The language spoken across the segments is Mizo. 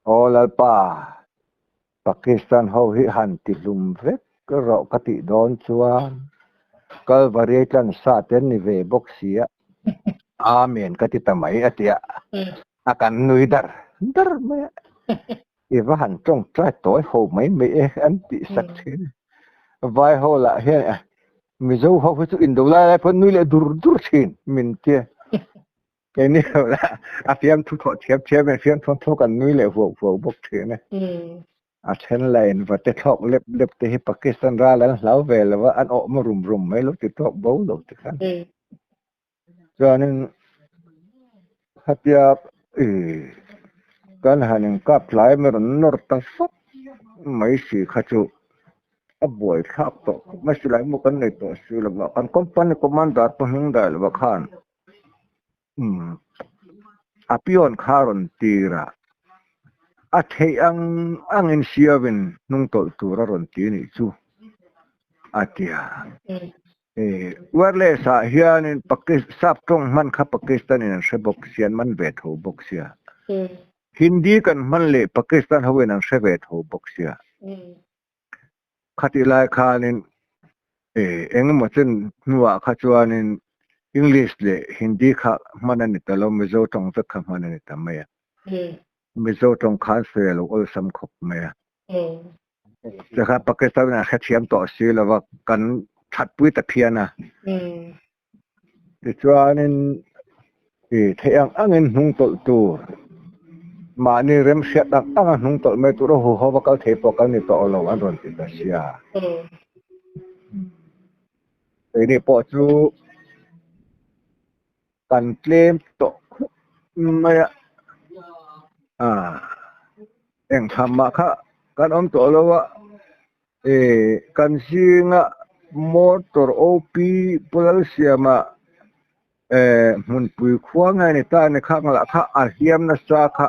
Aw Lalpa, Pakistan ho hi han ti hlum vek rawh ka tih dawn chuan Kalvari tlan sa te an ni ve bawk sia, Amen ka ti ta mai a ti a, a kan nui dar dar mai a, i va han tawngtai tawi ho mai mai e an tih sak thin a, vai ho lah hian Mizo ho hi chu indo lai lai pawh nui leh dur dur thin min tia. Keini ho lah a fiamthu thawh thiam thiam in fiamthu thawk an nui leh huau huau bawk thin a. A then lah in vate thlawk lep lep te hi Pakistan ral an hlau ve lo a, an awh maw rum rum mai lo ti tawk bo lo ti khan. Chuanin khatia i kan han inkap tlai mai rawn nawr ta fak mai si kha chu a buai thlak tawh khawp mai silai maw kan nei tawh si lo va, kan company commander pawh hming dai lo va khan Umm a pion kha rawn tir a, a theih ang angin siauin hnung tawlh tur a rawn ti nih chu a ti a. Wireless ah hianin sap tawng hman kha Pakistan in an hre bawk sia, an man ve tho bawk sia. Hindi kan hman leh Pakistan hoin an hre ve tho bawk sia. Khatih lai khanin engemaw chen hnuah kha chuanin English leh Hindi kha hman a ni ta lo, Mizo tawng vek kha hman a ni ta mai a. Mizo tawng khan sawi a lo awlsam khawp mai a. Chakha Pakistan in a hrethiam tawh si lo va, kan thatpui ta phian a. Tichuanin i theih ang angin hnung tawlh tur, mahni remhriat ang anga hnung tawlh mai tur a huho va kal thei pawh kan ni tawh lo an rawn ti ta sia. Keini pawh chu kan tlem tawh khawp mai a, eng tham mah kha kan awm tawh lo a. E kan zinga motor OP Pulal siama e hmunpui khua nge ni ta ni khang lah kha a hliam nasa kha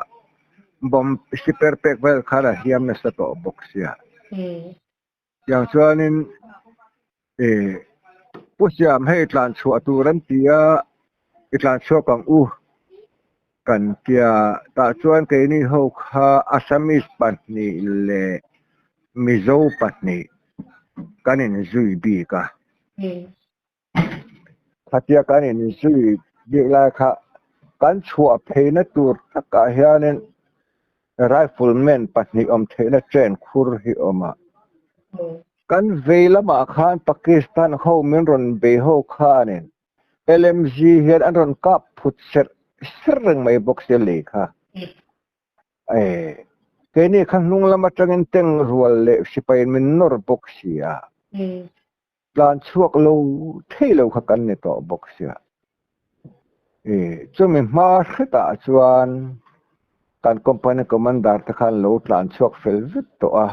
bomb siper pek vel khan a hliam nasa tawh bawk sia. Tiang chuanin e Pu Siam hei tlan chhuah tur an ti a, i tlan chhuak ang u kan tia tah chuan keini ho kha Assamese pahnih leh Mizo pahnih kan inzui bik a. Khatia kan inzui bik lai kha kan chhuah pheina tur takah hianin Rifleman pahnih awm theihna train khur hi awm a. Kan vei lamah khan Pakistan ho min rawn bei ho khanin LMG hian an rawn kap phut serh serh reng mai bawk sia lei kha. Keini kha hnung lam atangin teng rual leh sipai min nawr bawk sia. Tlan chhuak lo thei lo kha kan ni tawh bawk sia. Chumi hma hretah chuan kan company commander te khan lo tlan chhuak fel vek tawh a.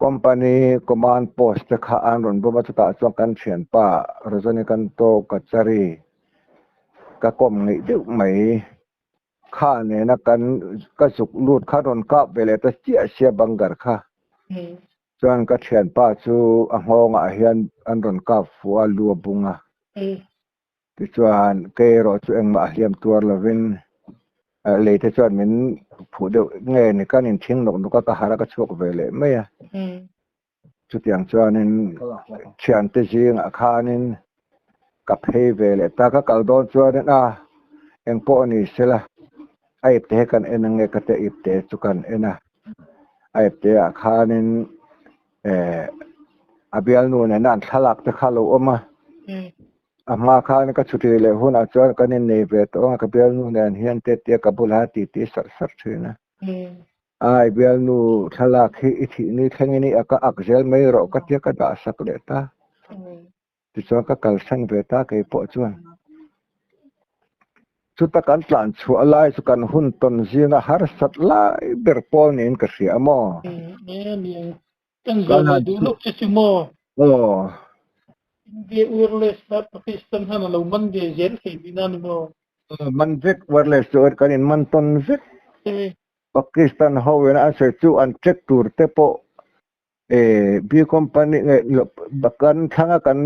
Company command post te kha an rawn bawm a, chutah chuan kan thianpa Rajanikanto Kachari ka kawm ngeih deuh mai kha nena kan ka zuk lut kha rawn kap ve leh ta chiah sia bunker kha. Chuan ka thianpa chu a nghawngah hian an rawn kap fuh a, lu a bung a. Tichuan, kei erawh chu engmah a hliam tuar lovin lei te chuan min phuh deuh nge ni kan inthing nawk nawk a, ka harh a ka chhuak ve leh mai a. Chutiang chuanin thiante zingah khanin ka phei ve leh ta, ka kal dawn chuanin a engpawh a ni sela a ipte hi kan en ange ka tia ipte chu kan en a, a ipte ah khanin eh a bialnu nena an thlalak te kha a lo awm a, a hma khan ka chhuti leh hunah chuan kan innei ve tawh ang a ka bialnu nen hian te tia ka bula ti ti sarh sarh thin a. Ai bialnu thlalak hi i thih ni thlengin i ak a ak zel mai rawh ka tia ka dah sak leh ta. Tichuan ka kalsan ve ta kei pawh chuan. Chuta kan tlan chhuah lai chu kan hun tawn zinga harsat lai ber pawl niin ka hria a maw? Kan zawh leh duh lawk che chu maw? Aw. India wireless kha Pakistan khan a lo man ve zel thei tihna a ni maw? Man vek wireless chu kan in man tawn vek. Pakistan ho in an sawi chu an check tur te pawh B company nge kan thlanga kan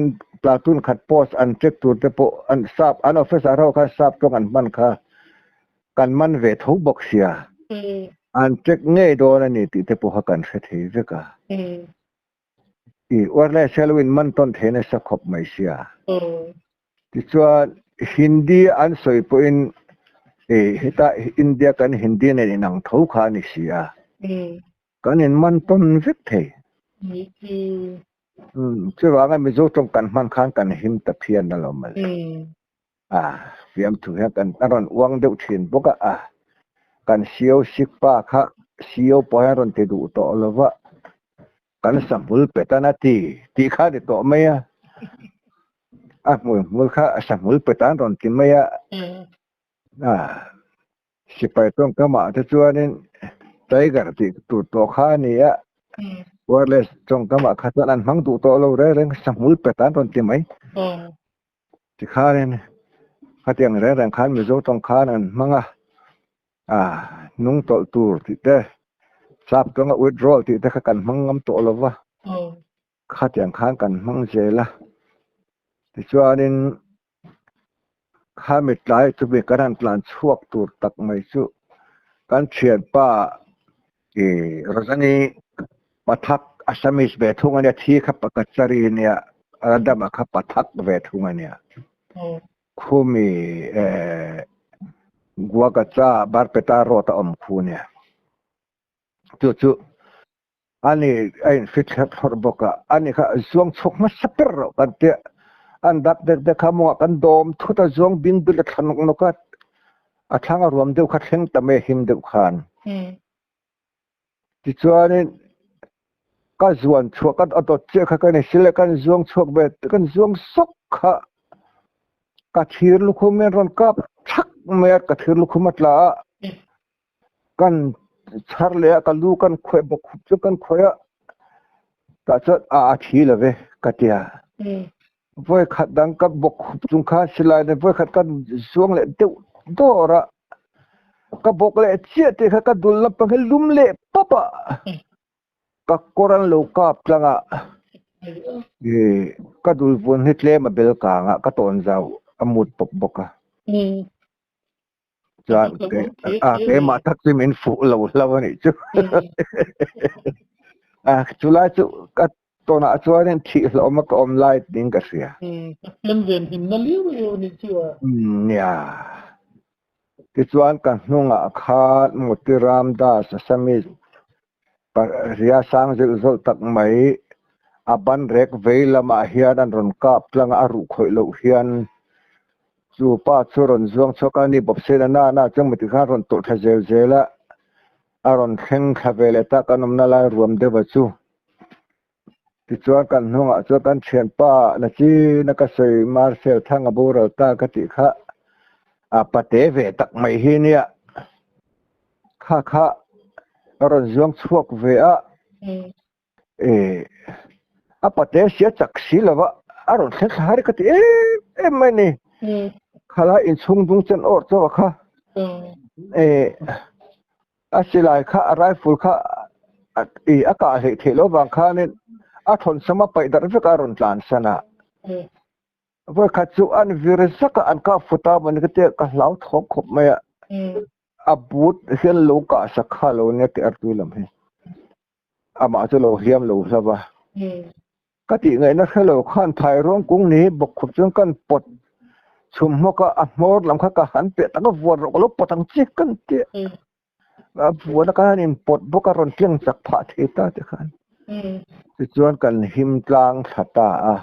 platoon khat post an check tur te pawh an sap an officer ho khan sap tawng an hman kha kan man ve tho bawk sia. An check ngei dawn a ni tih te pawh kha kan hre thei vek a. I wireless hian lo in man tawn thei nasa khawp mai sia. Tichuan Hindi an sawi pawhin i heta India kan Hindi nen inang tho kha a ni si a. Kan in man tawn vek thei. Chuvanga Mizo tawng kan hman khan kan him ta phian alawm mawle. A fiamthu hian kan a rawn uang deuh thin bawk a, a kan CEO sik pa kha CEO pawh hian a rawn ti duh tawh lo va, kan sahmul petan a ti tih kha a ni tawh mai a, a hmui hmul kha sahmul petan rawn ti mai a, a sipai tawngkamah te chuanin tiger tih tur tawh kha a ni a, wireless tawngkamah kha chuan an hmang duh tawh lo reng reng sahmul petan rawn ti mai. Tikhanin khatiang reng reng khan Mizo tawng khan an hmang a, ah hnung tawlh tur tih te, sap tawnga withdraw tih te kha kan hmang ngam tawh lo va, khatiang khan kan hmang zel a. Tichuanin khami tlai chu mi kan han tlan chhuak tur tak mai chu kan thianpa Ih Rajani Pathak Assamese ve thung a nia, thi kha Kachari a nia, Radama kha Pathak ve thung a nia. Khumi eh Guagacha Barpeta road a awm khu a nia. Chu chu ani a infit thler thlawrh bawk a, ani kha zuang chhuak hmasa ber rawh kan tia, an dak dek dek kha mawngah kan dawm thut a, zuang bing bil a thla nawk nawk a, A thlang a ruam deuh kha thleng ta mai a him deuh khan. Tichuanin ka zuan chhuah kan a dawt chiah kha ka ni sile kan zuang chhuak ve kan zuang sawk kha ka thir lukhum hian rawn kap thak mai a ka thir lukhum a tla a kan chhar leh a ka lu kan khawih bawk khup chu kan khawih a tah chuan a a thi lo ve ka tia. Vawi khat dang ka bawk khup chung khan silai nen vawi khat ka zuang leh deuh dawr a, ka bawk leh chiah tih kha ka dul lampang hi lum leh pawp a, ka kawr an lo kap tlang a, ka dul vun hi tlem a bel kang a, ka tawn zau a mut pawp bawk a. Chuan keimah tak chu min fuh lo hlauh a nih chu. Chulai chu ka tawnah chuanin thih hlawm a ka awm lai tiin ka hria. Pathian ven himna liau liau a nih chu a. Nia. Tichuan ka hnungah khan Motiram Das Assamese ria sang zilh zawlh tak mai a ban rek vei lamah hian an rawn kap tlang a, a ruh khawih loh hian chu pa chu rawn zuang chhuak a, ni bawp sen a na na chuan miti khan rawn tawlh thla zel zel a, a rawn thleng thla ve leh ta kan awmna lai ruam deuh a chu. Tichuan kan hnungah chuan kan thianpa na chin a ka sawi Marcel Thanga boral ta ka tih kha a pate ve tak mai hi nia. Kha kha a rawn zuang chhuak ve a, a pate sia chak si lova a rawn thleng thla har ka ti em em mai ni. Khalai inchhung dung chen awrh chauh a kha. A silai kha a rifle kha i a kah hleih theih loh vang khanin a thawn sam a paih darh vek a rawn tlan san a. Vawikhat chu an vir zak a, an kah fut a mawni ka tia ka hlau thawng khawp mai a. A but hian lo kah sak kha lo nia tih artui lam hi. Amah chu lo hliam lo hlauh a. Ka tih ngaihna hre lo khan thai ruang kung ni bawk khup chuan kan pawt chhum hmawk a, a hmawr lam kha ka han peh tak a, vuan rawh ka lo pawt ang che kan ti a. A vuan a khan in pawt bawk a rawn tleng chak phah thei ta te khan. Tichuan kan him tlang thla ta a.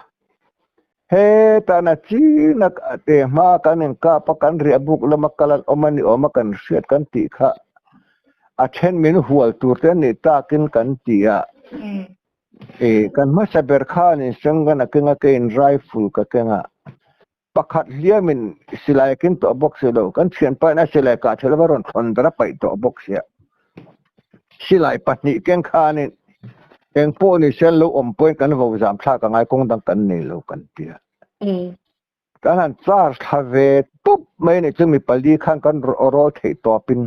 Heta na chin a te hma kan inkap a, kan riah buk lama kal an awm a ni awm a kan hriat kan tih kha a then min hual tur te anih takin kan ti a. E kan hmasa ber khan in Sanghan a keng a keiin rifle ka keng a, pakhat hliamin silai a kin tawh bawk si lo, kan thianpa in a silai kah theih lova rawn thawn dar a paih tawh bawk sia. Silai pahnih keng khanin eng pawh ni se an lo awm pawhin kan vo zam thlak a ngai kawng dang kan nei lo kan ti a. Kan han charge thla ve tawp mai a nih chu mi pali khan kan rawl theih tawpin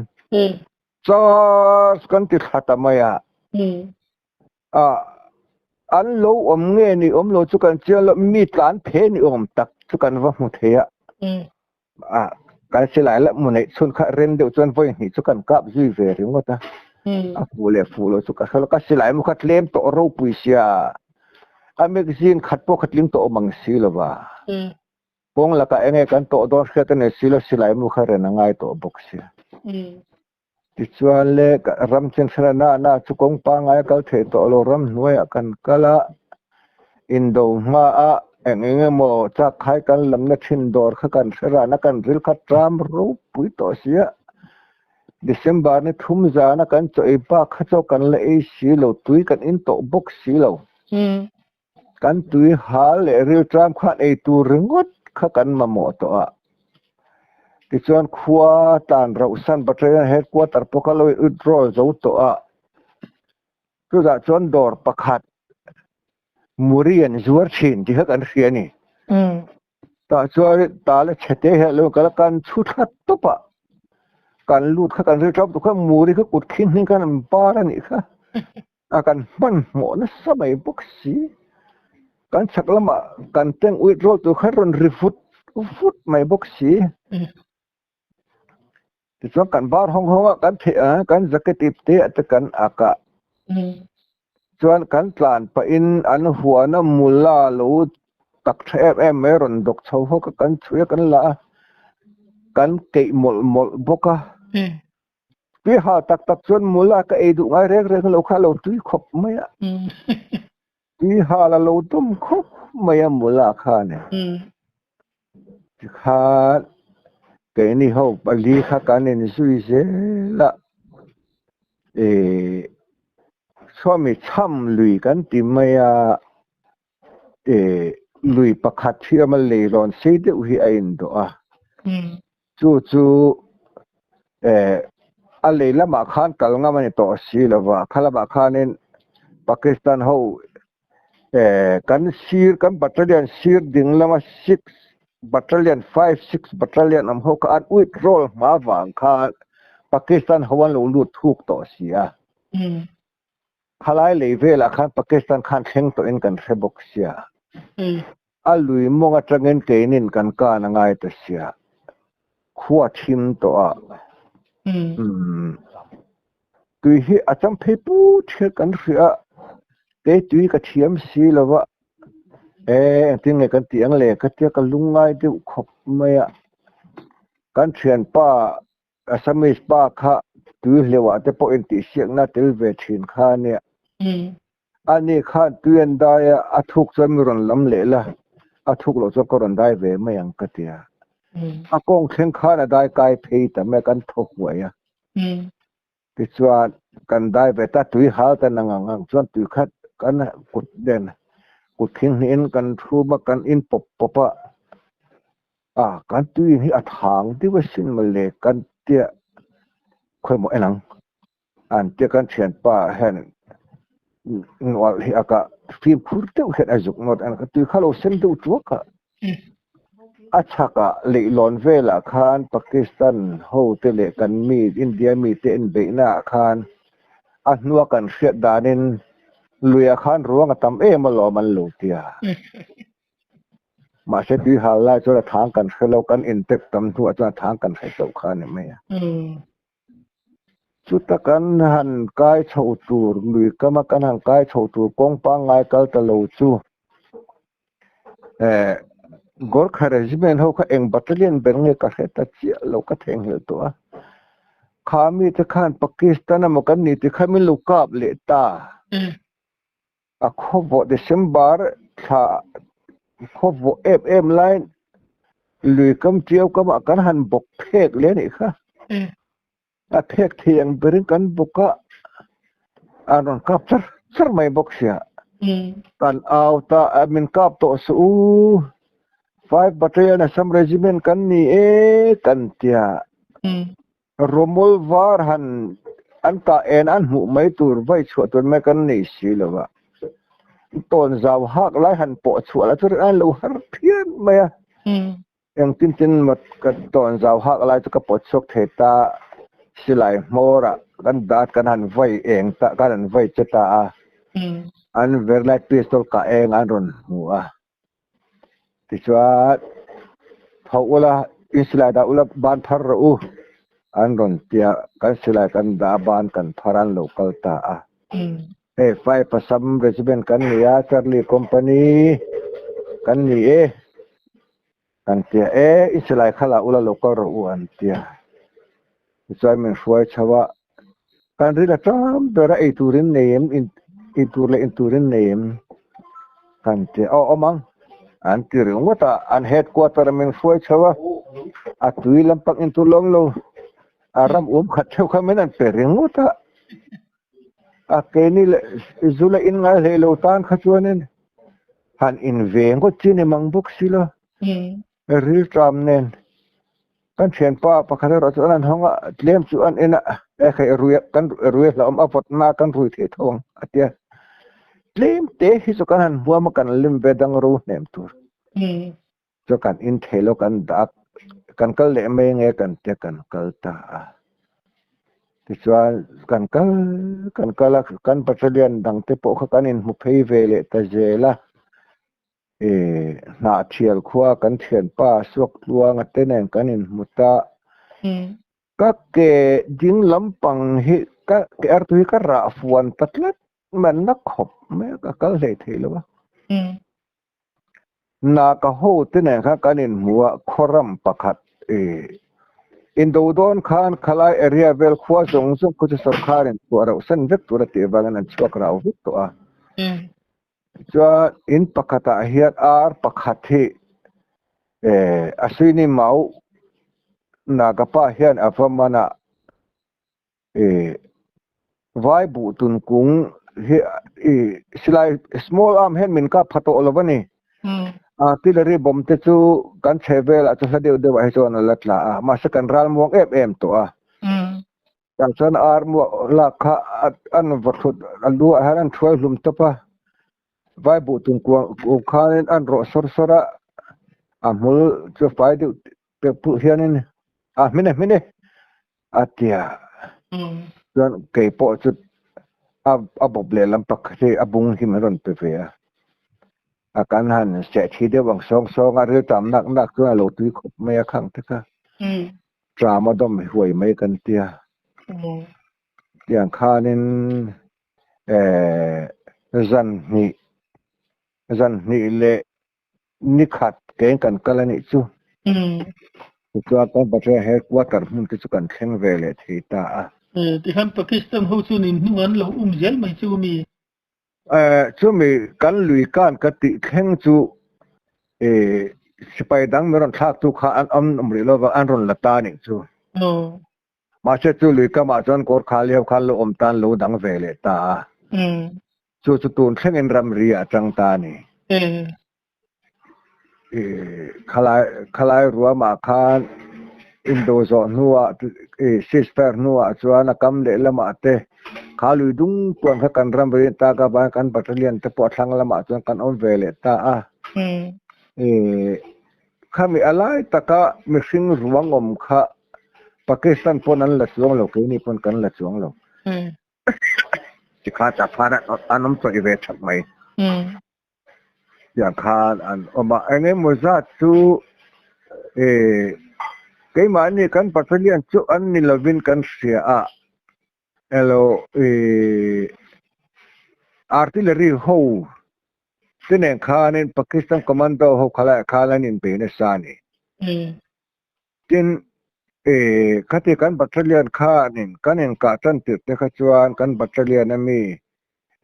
charge kan ti thla ta mai a. An lo awm nge ni awm lo chu kan chiang lo, mi tlan phe ni awm tak chu kan va hmu thei a. Kan silai la mu neih chhun kha ren deuh chuan vawi hnih chu kan kap zui ve ringawt a. A fuh leh fuh loh chu ka hre lo. Ka silai mu kha tlem tawh ropui sia a magazine khat pawh kha tling tawh awm ang si lo va. Kawng lakah enge kan tawh dawn hriat a nei si lo silai mu kha ren a ngai tawh bawk sia. Tichuan le ram chin hrela na na chu kawng pangngai a kal theih tawh lo ram hnuaiah kan kal a, indo hmaah eng eng emaw chak khai kan lamna thin dawr kha kan hre ran a, kan ril kha tram ropui tawh si a. December ni thum zana kan chaw ei bak kha chaw kan la ei si lo, tui kan in tawh bawk si lo. Kan tui hal leh rilṭam khan ei tur ringawt kha kan mamawh tawh a. Tichuan khua tlan rauhsan Battalion Headquarter pawh kha lo in withdraw zo tawh a. Chutah chuan dawr pakhat Muri an zuar thin tih kha kan hria a ni. Tah chuan tala chhete hian lo kal a, kan chhu thla tawp a. Kan lut kha kan rilṭam tuk kha Muri kha kut khin hming khan an bar a nih kha. A kan hmanhmawh nasa mai bawk si. Kan chhak lamah kan tank withdraw tur kha rawn ri vut vut mai bawk si. Tichuan kan bar hawng hawng a, kan theih a, kan jacket ip te ah te kan ak a. Chuan kan tlan pahin an huana mula lo tak tha em em mai rawn dawk chho hawk a, kan chhui a, kan la a, kan keih mawlh mawlh bawk a. Tui ha tak tak chuan mula ka ei duh ngai reng reng lo kha a lo tui khawp mai a. Tui hal a lo dawm khawp mai a mula khan e. Tikhan keini ho pali kha kan inzui zel a, eh Swami chham lui kan ti mai a, eh lui pakhat hi a leilawn sei deuh hi a indawh a. Chu chu eh a lei lamah khan kal ngam a ni tawh si lo va, kha lamah khanin Pakistan ho eh kan sir kan battalion sir ding lama six battalion five six battalion awm ho kha an withdraw hma vang khan Pakistan ho an lo lut thuk tawh si a. Khalai lei velah khan Pakistan khan thleng tawhin kan hre bawk sia. A lui mawng atangin keinin kan kan a ngai ta sia. Khua thim tawh a. Tui hi a cham phei put hian kan hria a. Kei tui ka thiam si lo va. E engtin nge kan tih ang le ka tia ka lungngai deuh khawp mai a. Kan thianpa Assamese pa kha tui hleuhah te pawh intihsiakna tel ve thin kha a nia. Ani khan tui an dai a, a thuk chuan mi rawn lam leh la, a thuk loh chuan ka rawn dai ve mai ang ka ti a. A kawng thleng khan a dai kai phei ta mai a, kan thaw huai a. Tichuan kan dai ve ta, tui hal ta nang ang ang chuan tui khat kan kut nen kut thing hnihin kan thum a, kan in pawp pawp a, a kan tui in hi a thang deuh asin mawle kan tia khawimaw en ang an tia kan thianpa hian nual hi a kah fimkhur deuh hian a zuk nawt a, tui kha lo sen deuh tuak a. A chhakah leihlawn velah khan Pakistan hote leh kan mi India mite inbeihnaah khan a hnua kan hriat danin luiah khan ruang a tam em alawm an lo ti a. Mahse tui hal lai chuan a thang kan hre lo, kan intep tam hnuah chuan a thang kan hre chauh kha a ni mai a. Chuta kan han kai chho tur lui kama kan han kai chho tur kawng pangngai kal ta lo chu eh Gorkha Regiment ho kha eng battalion ber nge ka hre ta chiah lo ka theihnghilh tawh a. Kha mite khan Pakistan emaw kan ni tih kha min lo kap leh ta. A khawvawh December thla khawvawh em em laiin lui kam ṭiau kamah kan han bawk phek leh a nih kha. A phek thei ang berin kan bawk a, a rawn kap char char mai bawk sia. Kan au ta a, min kap tawh suh u, Five Battalion Assam Regiment kan ni e kan tia. Romol var han an kah en an hmuh mai tur vai chhuah tur mai kan nei si lo a, tawn zau hak lai han pawh chhuah lah chu an lo har phian mai a. Engtin tin maw ka tawn zau hak lai chu ka pawt chhuak thei ta, silai hmawrah kan dat kan han vai eng ta kan han vai che ta a, an verlight pistol kah eng an rawn hmu a. Tichuan, tho ula, In silai dah ula ban phar rawh u an rawn tia kan silai kan dah a ban kan phar an lo kal ta a. Hei Five Assam Regiment kan ni a Charlie Company kan ni e kan tia e in silai kha lah ula lo kal rawh u an tia. Tichuan min hruai chho a kan ril a tam ber a ei turin nei em ei tur leh in turin nei em kan tia aw awm ang an ti ringawt a an headquarter a min hruai chho a a tui lampang in tur lawm lo a ram um khat theuh kha min an pe ringawt a a keini leh zu leh in ngai hlei lo tan kha chuanin han in ve ngawt chi ni mang bawk si lo. Rilṭam nen kan thianpa pakhat erawh chuan an hawng a, tlem chu an en a, e hei rui kan rui a hlauhawm a vawt na kan rui thei tho ang a ti a, tlem te hi chu kan han huam a kan lim ve dang ro hnem tur chu kan in thei lo kan dah a, kan kal leh mai nge kan tia kan kal ta a. Tichuan kan kal kan kal a, kan battalion dang te pawh kha kan inhmu phei ve leh ta zel a. Hnah thial khua kan thianpa suak tluanga te nen kan inhmu ta. Ka ke ding lampang hi ka ke artu hi ka rah fuan ta tlat mai a, na khawp mai a, ka kal hlei thei lo a. Na ka ho te nen khan kan inhmu a, khawram pakhat indo dawn khan khalai area vel khua zawng zawng khu chu sorkharin chhuah rauh san vek tur a tih avangin an chhuak rau vek tawh a. Chuan in pakhatah hian ar pakhat hi eh Ashwini Mau Nagapa hian a va man a, eh vai buh tun kung hi ih silai small arm hian min kap pha tawh lo a ni. Artillery bomb te chu kan chhe velah chu hla deuh deuhah hi chuan a la tla a, mahse kan ral muang em em tawh a. Tah chuan ar muah lak kha an va thut a lu ah hian an thuai hlum tawp a, vai buh tum kuang kum khanin an rawh sawr sawr a, a hmul chu fai deuh pek pulh hianin a hmin e hmin e a ti a, chuan kei pawh chu a a bawp lehlam pakhat hi a bung hi min rawn pe ve a, a kan han seh thi deuh ang sawng sawng a, riltam nak nak chuan a lo tui khawp mai a khang te kha. Ṭam a dawm huai mai kan tia. Tiang khanin eh zan hnih zan hnih leh ni khat keng kan kal a nih chu. Tichuan kan Pathian headquarter hmun te chu kan thleng ve leh thei ta a. Tikhan Pakistan ho chuan in hnung an lo um zel mai chu mi? Chumi kan lui kan ka tih thleng chu sipai dang min rawn thlak tu kha an awm awm rih lova an rawn la ta nih chu. Mahse chu lui kamah chuan kawr khali ho khan lo awm tan lo dang ve leh ta a. Chu chu tun thlengin ramri ah a tang ta a ni. Khalai khalai ruamah khan indo zawh hnuah ceasefire hnuah chuan a kam leh lamah te kha lui dung tuan kha kan ram rin tak avangin kan battalion te pawh a thlang lamah chuan kan awm ve leh ta a. Khami a lai taka mihring ruang awm kha Pakistan pawn an la chuang lo keini pawn kan la chuang lo. Tikha chaphan an awm tawih ve thak mai. Tiang khan an awm a, eng emaw zat chu eh keimahni kan battalion chu an ni lovin kan hria a, elo eh artillery ho te nen khanin Pakistan commando ho khalaiah khan an inbei nasa a ni. Tin, eh khati kan battalion khanin kan inkah tan tirh te kha chuan kan battalion a mi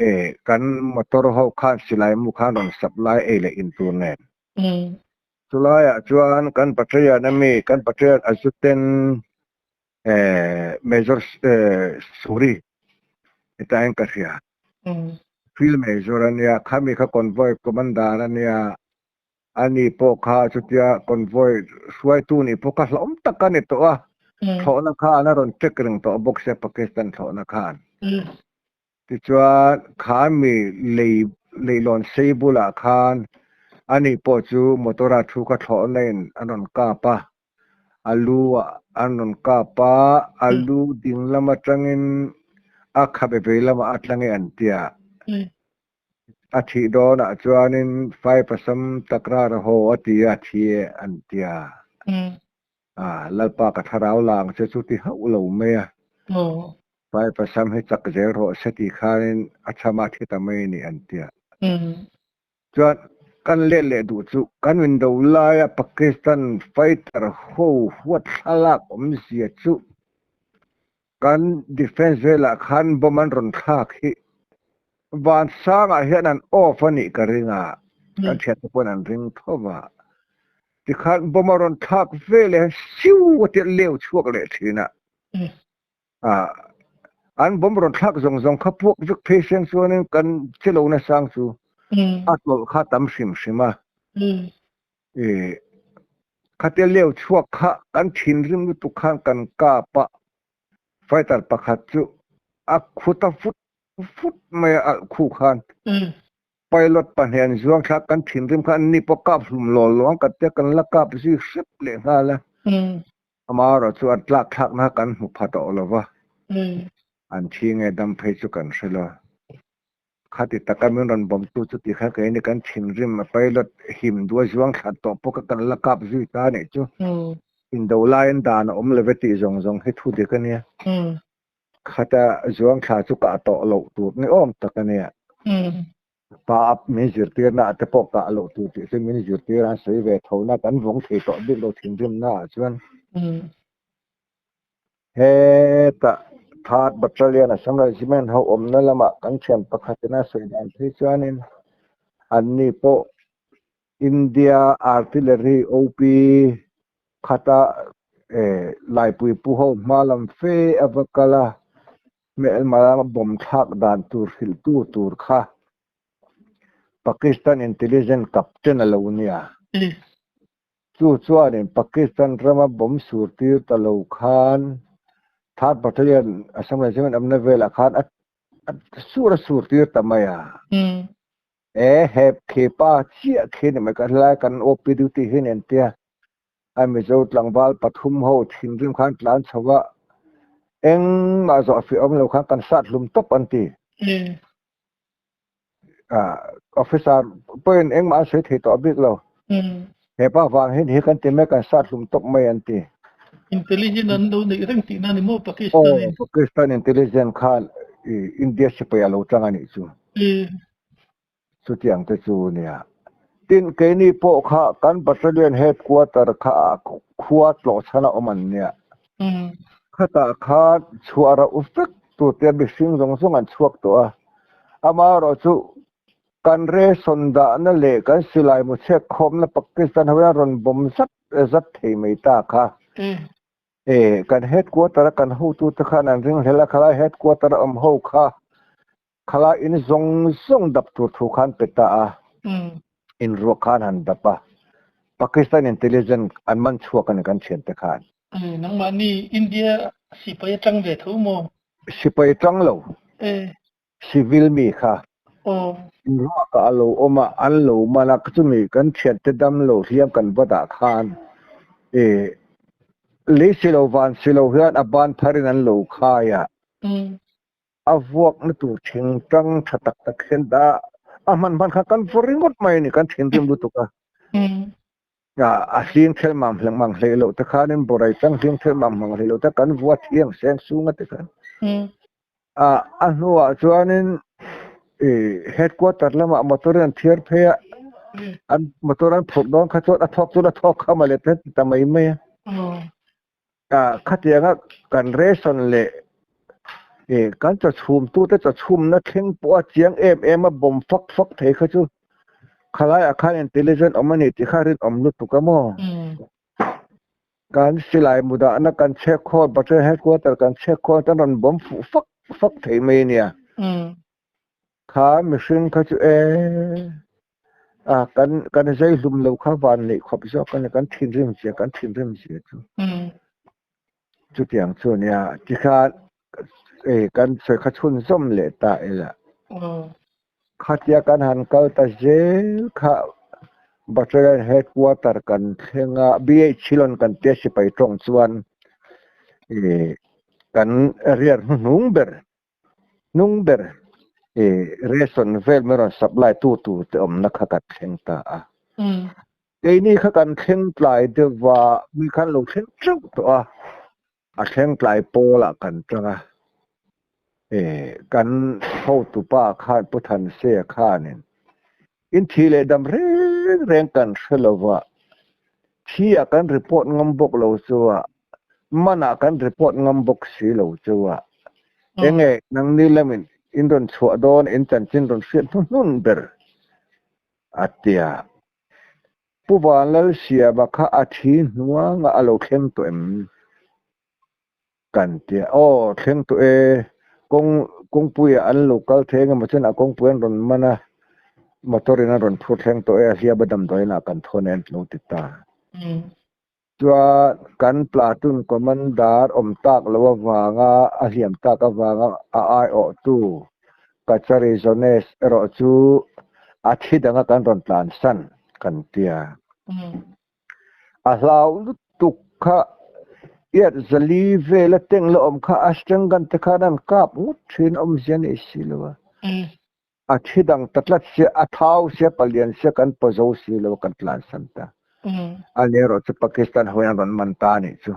eh kan motor ho khan silai mu khan rawn supply ei leh in tur nen. Chulaiah chuan kan battalion a mi kan battalion adjutant eh Major eh Suri hetlaiin ka hria. Field Major a nia, khami kha convoy commander a nia. Ani pawh kha chutia convoy hruaitu nih pawh kha hlauhawm tak a ni tawh a, thlawhna khan a rawn check reng tawh bawk sia Pakistan thlawhna khan. Tichuan kha mi lei leihlawn sei bulah khan ani pawh chu motor a thu kha thlawhna in an rawn kap a, a lu ah an rawn kap a, a lu ding lam atangin a khabe vei lamah a tlang e an tia. A thih dawnah chuanin Fai pasam takrar a haw a ti a, thi e an ti a. A Lalpa ka thlarau la ang che chu ti hauh lo mai a. Vai pasam hi chak zel rawh se tih khanin a chhama thi ta mai a ni an ti a. Chuan kan let leh duh chu kan indo laia Pakistan fighter ho huat thlalak awmzia chu kan defence velah khan bomb an rawn thlak hi Vansangah hian an off a nih ka ring a, kan thiante pawn an ring tho va. Tikhan bomb a rawn thlak ve leh hian siu a tia leu chhuak leh thin a. An bomb rawn thlak zawng zawng kha puak vek phei seng chuanin kan che lo nasang chu a tawlh kha tam hrim hrim a. Khatia leu chhuak kha kan thinrim lutuk khan kan kap a, fighter pakhat chu a khut a vut vut mai a alh khu khan. Pilot pahnih an zuang thlak kan thinrim kha anni pawh kap hlum law law ang kan tia kan la kap zui hrep leh nghal a. Amaherawh chu an tlak thlakna kha kan hmu pha tawh lo va, an thi nge dam phei chu kan hre lo. Khati taka min rawn bawmtu chu ti kha keini kan thinrim a pilot him duh a zuang thlat tawh pawh kha kan la kap zui ta anih chu. Indo laiin dan a awm lo ve tih zawng zawng hi thu dik a nia. Khata zuang thla chu kah tawh loh tur ni awm tak a nia. Pa a min zirtirna ah te pawh kah loh tur tih chu min zirtir a, an sawi ve tho na kan vawng thei tawh bik lo thinrimna ah chuan. Hetah Third Battalion Assam Regiment ho awmna lamah kan thian pakhatin a sawi dan phei chuanin anni pawh India Artillery OP khata Laipui pu ho hma lam fe a va kal a, hmelma lama bomb thlak dan tur hrilhtu tur kha Pakistan Intelligence Captain a lo nia. Chu chuanin Pakistan rama bomb sur tir ta lo khan Third Battalion Assam Regiment awmna velah khan a sur a sur tir ta mai a. E hep khi pa chiah khi ni mai ka hlai kan OP duty hi nen tia a Mizo tlangval pathum ho thinrim khan tlan chho a engmah zawh fih awm lo khan kan sat hlum tawp an ti. Officer pawhin engmah an sawi thei tawh bik lo. He pa vang hi ni hi kan ti mai kan sat hlum tawp mai an ti. Intelligent an lo neih reng tihna ni maw Pakistan in? Aw Pakistan intelligent khan India sipai a lo tang a nih chu. Chutiang te chu nia. Tin, keini pawh kha kan battalion headquarter kha khua tlawh chhan a awm an nia. Khatah khan chhuah rauh vek tur te mihring zawng zawng an chhuak tawh a. Amaherawhchu kan ration dahna leh kan silai mu chhek khawmna Pakistan ho hian rawn bawm zat zat thei mai ta kha. E, kan headquarter a kan hotute khan an ringhlel a, khalai headquarter a awm ho kha Khalai in zawng zawng dap tur thu khan pe ta a, in ruak khan han dap a, Pakistan intelligence an man chhuak a ni kan thiante khan. Nangmahni India sipai atang ve tho maw? Sipai atang lo, civil mi kha. In ruak ah a lo awm a, an lo man a, chumi kan thiante dam lo hliam kan va dah khan lei si lo van si lo hian a ban pharin an lo khai a. A vuakna tur thingtang tha tak tak hian dah a hman hman kha kan vaw ringawt mai a ni, kan thinrim lutuk a. A hling thel mang hleng mang hlei loh te khanin borai tang hling thel mang mang hlei loh te kan vua thiang seng sung a ti khan. A hnuah chuanin headquarter lamah motor in an thiar phei a, an motor an phurh dawn kha chuan a thawk chuan a thawk kha mawle te ti ta mai mai a. Khatianga kan ration leh kan chawchhumtute chawchhumna thleng pawh a chiang em em a, bawm fak fak thei kha chu khalaiah khan intelligent awm a ni tih kha rinawm lutuk a maw? Kan silai mu dahna kan chhek khawl, battalion headquarter kan chhek khawl tan rawn bawm fuh fak fak thei mai a nia. Kha mihring kha chu e a kan kan zai hlum lo kha van neih khawp zawk a ni kan thinrim zia kan thinrim zia chu chutiang chu nia tikhan e kan sawi kha chhunzawm leh ta ila khatia kan han kal ta zel kha battalion headquarter kan thleng a BH Hilon kan tia sipai tawng chuan e kan riar hnuhnung ber Hnung ber i ration vel mai rawn supply tu tur te awmna kha kan thleng ta a. Keini kha kan thleng tlai deuh va, mi khan lo thleng teuh tawh a, a thleng tlai pawlah kan tang a. E, kan hotupa khan Pu Thansea khanin in thi leh dam reng reng kan hre lo va, thi ah kan report ngam bawk lo chu a, man ah kan report ngam bawk si lo chu a, enge nangni lamin in rawn chhuah dawn in chanchin rawn hriat hnuhnun ber a ti a. Pu Vanlalsiama kha a thi hnuanga a lo thleng tawh em? Kan ti a, aw thleng tawh e, kawng kawngpuiah an lo kal thei eng emaw chuan a kawngpui an rawn man a, motor in an rawn phur thleng tawh e, a hliam a damdawiin ah kan thawn e an lo ti ta. Chuan kan platoon commander awm tak loh avanga a hliam tak avanga a aiawhtu Kachari Jones erawh chu a thi danga kan rawn tlansan kan tia. A hlau lutuk kha iat zali vela teng la awm kha a string gun te khan an kap ngawt thin awmzia nei si lo a. A thi dang ta tlat sia, a thau sia, palian sia kan paw zo si lo a kan tlansan ta. Ani erawh chu Pakistan ho in an rawn man ta a nih chu.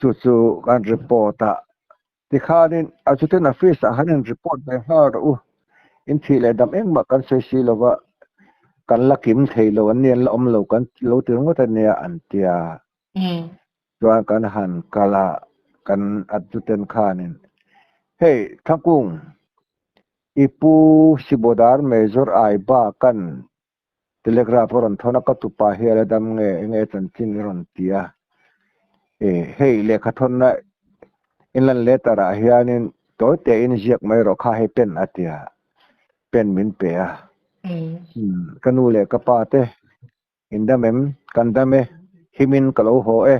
Chu chu kan report a, tikhanin a chutin office ah khan in report ve nghal rawh u, in thih leh dam engmah kan sawi si lova, kan la kim thei lo an ni an la awm lo kan lo ti ringawt a nia an ti a. Chuan kan han kal a, kan adjutant khanin hei Thakung i pu Sibodar Major Aiba kan Telegraph a rawn thawn a, ka tupa hi a la dam nge enge chanchin i rawn ti a, e hei lehkha thawnna inland letter ah hianin tawi tein ziak mai rawh kha hei pen a ti a, pen min pe a, ka nu leh ka pa te in dam em, kan dam e, himin ka lo haw e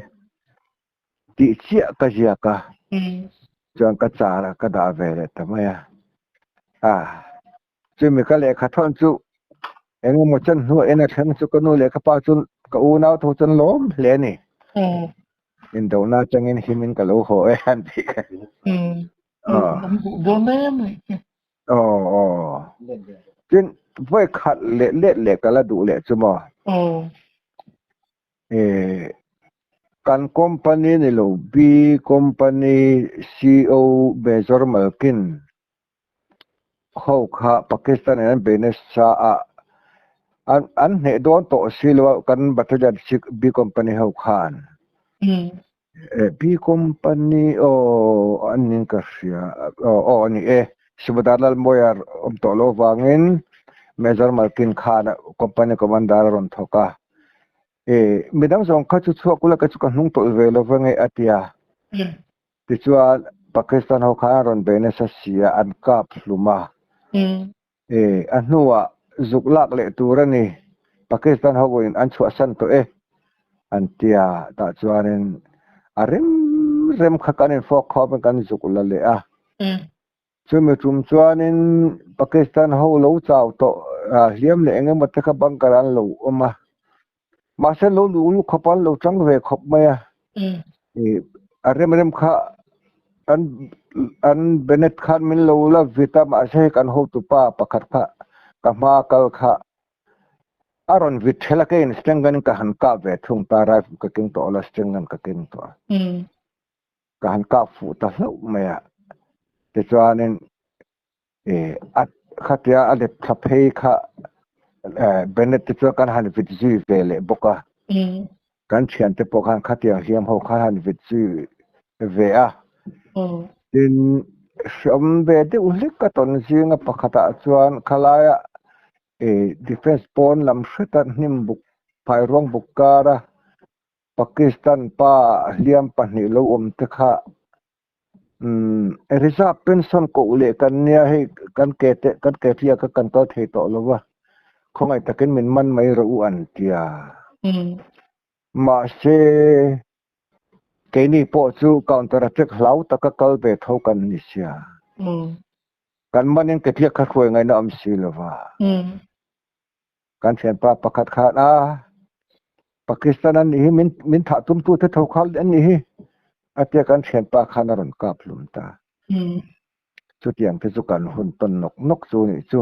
tih chiah ka ziak a, chuan ka car ah ka dah ve leh ta mai a, ah. Chumi ka lehkha thawn chu eng emaw chan hnuah en a thleng chu ka nu leh ka pa chu ka unau tho chuan lawm hle a ni. Indohna atangin himin ka lo haw e an tih kha. Aw aw. Tin, vawi khat leh let leh ka la duh leh chu maw? E kan company ni lo B company CO Major Malkin ho kha Pakistan in an bei nasa a, an an hneh dawn tawh si lo a kan battalion B company ho khan. E B company aw an ning ka hria aw aw a ni e Subadar Lalmawia awm tawh loh vangin Major Malkin khan company commander a rawn thawk a. E midang zawng kha chu chhuak ula ka chu ka hnung tawlh ve lo va nge a ti a. Tichuan, Pakistan ho khan an rawn bei nasa si a, an kap hlum a. E, a hnuah zuk lak leh tur a ni, Pakistan ho in an chhuahsan tawh e, an ti a. Tah chuanin a rem rem kha kan infawk khawpin kan zuk la leh a. Chumi tum chuanin Pakistan ho lo chau tawh hliam leh eng emaw te kha bunker ah an lo awm a. Mahse lo luh luh khawp an lo tang ve khawp mai a. A rem rem kha an an Bennett khan min lo la vit a mahse hei kan hotupa pakhat kha ka hma kal kha a rawn vit ṭhel a keiin string gun in ka han kah ve thung ta rifle ka keng tawh lo string gun ka keng tawh a. Ka han kah fuh ta hlauh mai a tichuanin a khatia a let thla phei kha Bennett te chuan kan han vit zui ve leh bawk a, kan thiante pawh khan khatiang hliam ho khan han vit zui ve a, tin hreawm ve deuh hlek a tawn zinga pakhatah chuan khalaia defence pawn lam hreta hnim buk phairuang buk kara Pakistan pa hliam pahnih lo awm te kha Umm reserve pension koh leh kan nia hei kan ke te kan ke hriak kha kan kal thei tawh lo va, khawngaih takin min man mai rawh u an ti a. Mahse keini pawh chu counter attack hlau taka kal ve tho kan ni sia. Kan manin ke hriak kha hruai ngaihna awm si lo va. Kan thianpa pakhat khan a Pakistan an nih hi min min thah tum tu te tho khal an nih hi a tia kan thianpa khan a rawn kap hlum ta. Chutiang te chu kan hun tawn nawk nawk chu nih chu.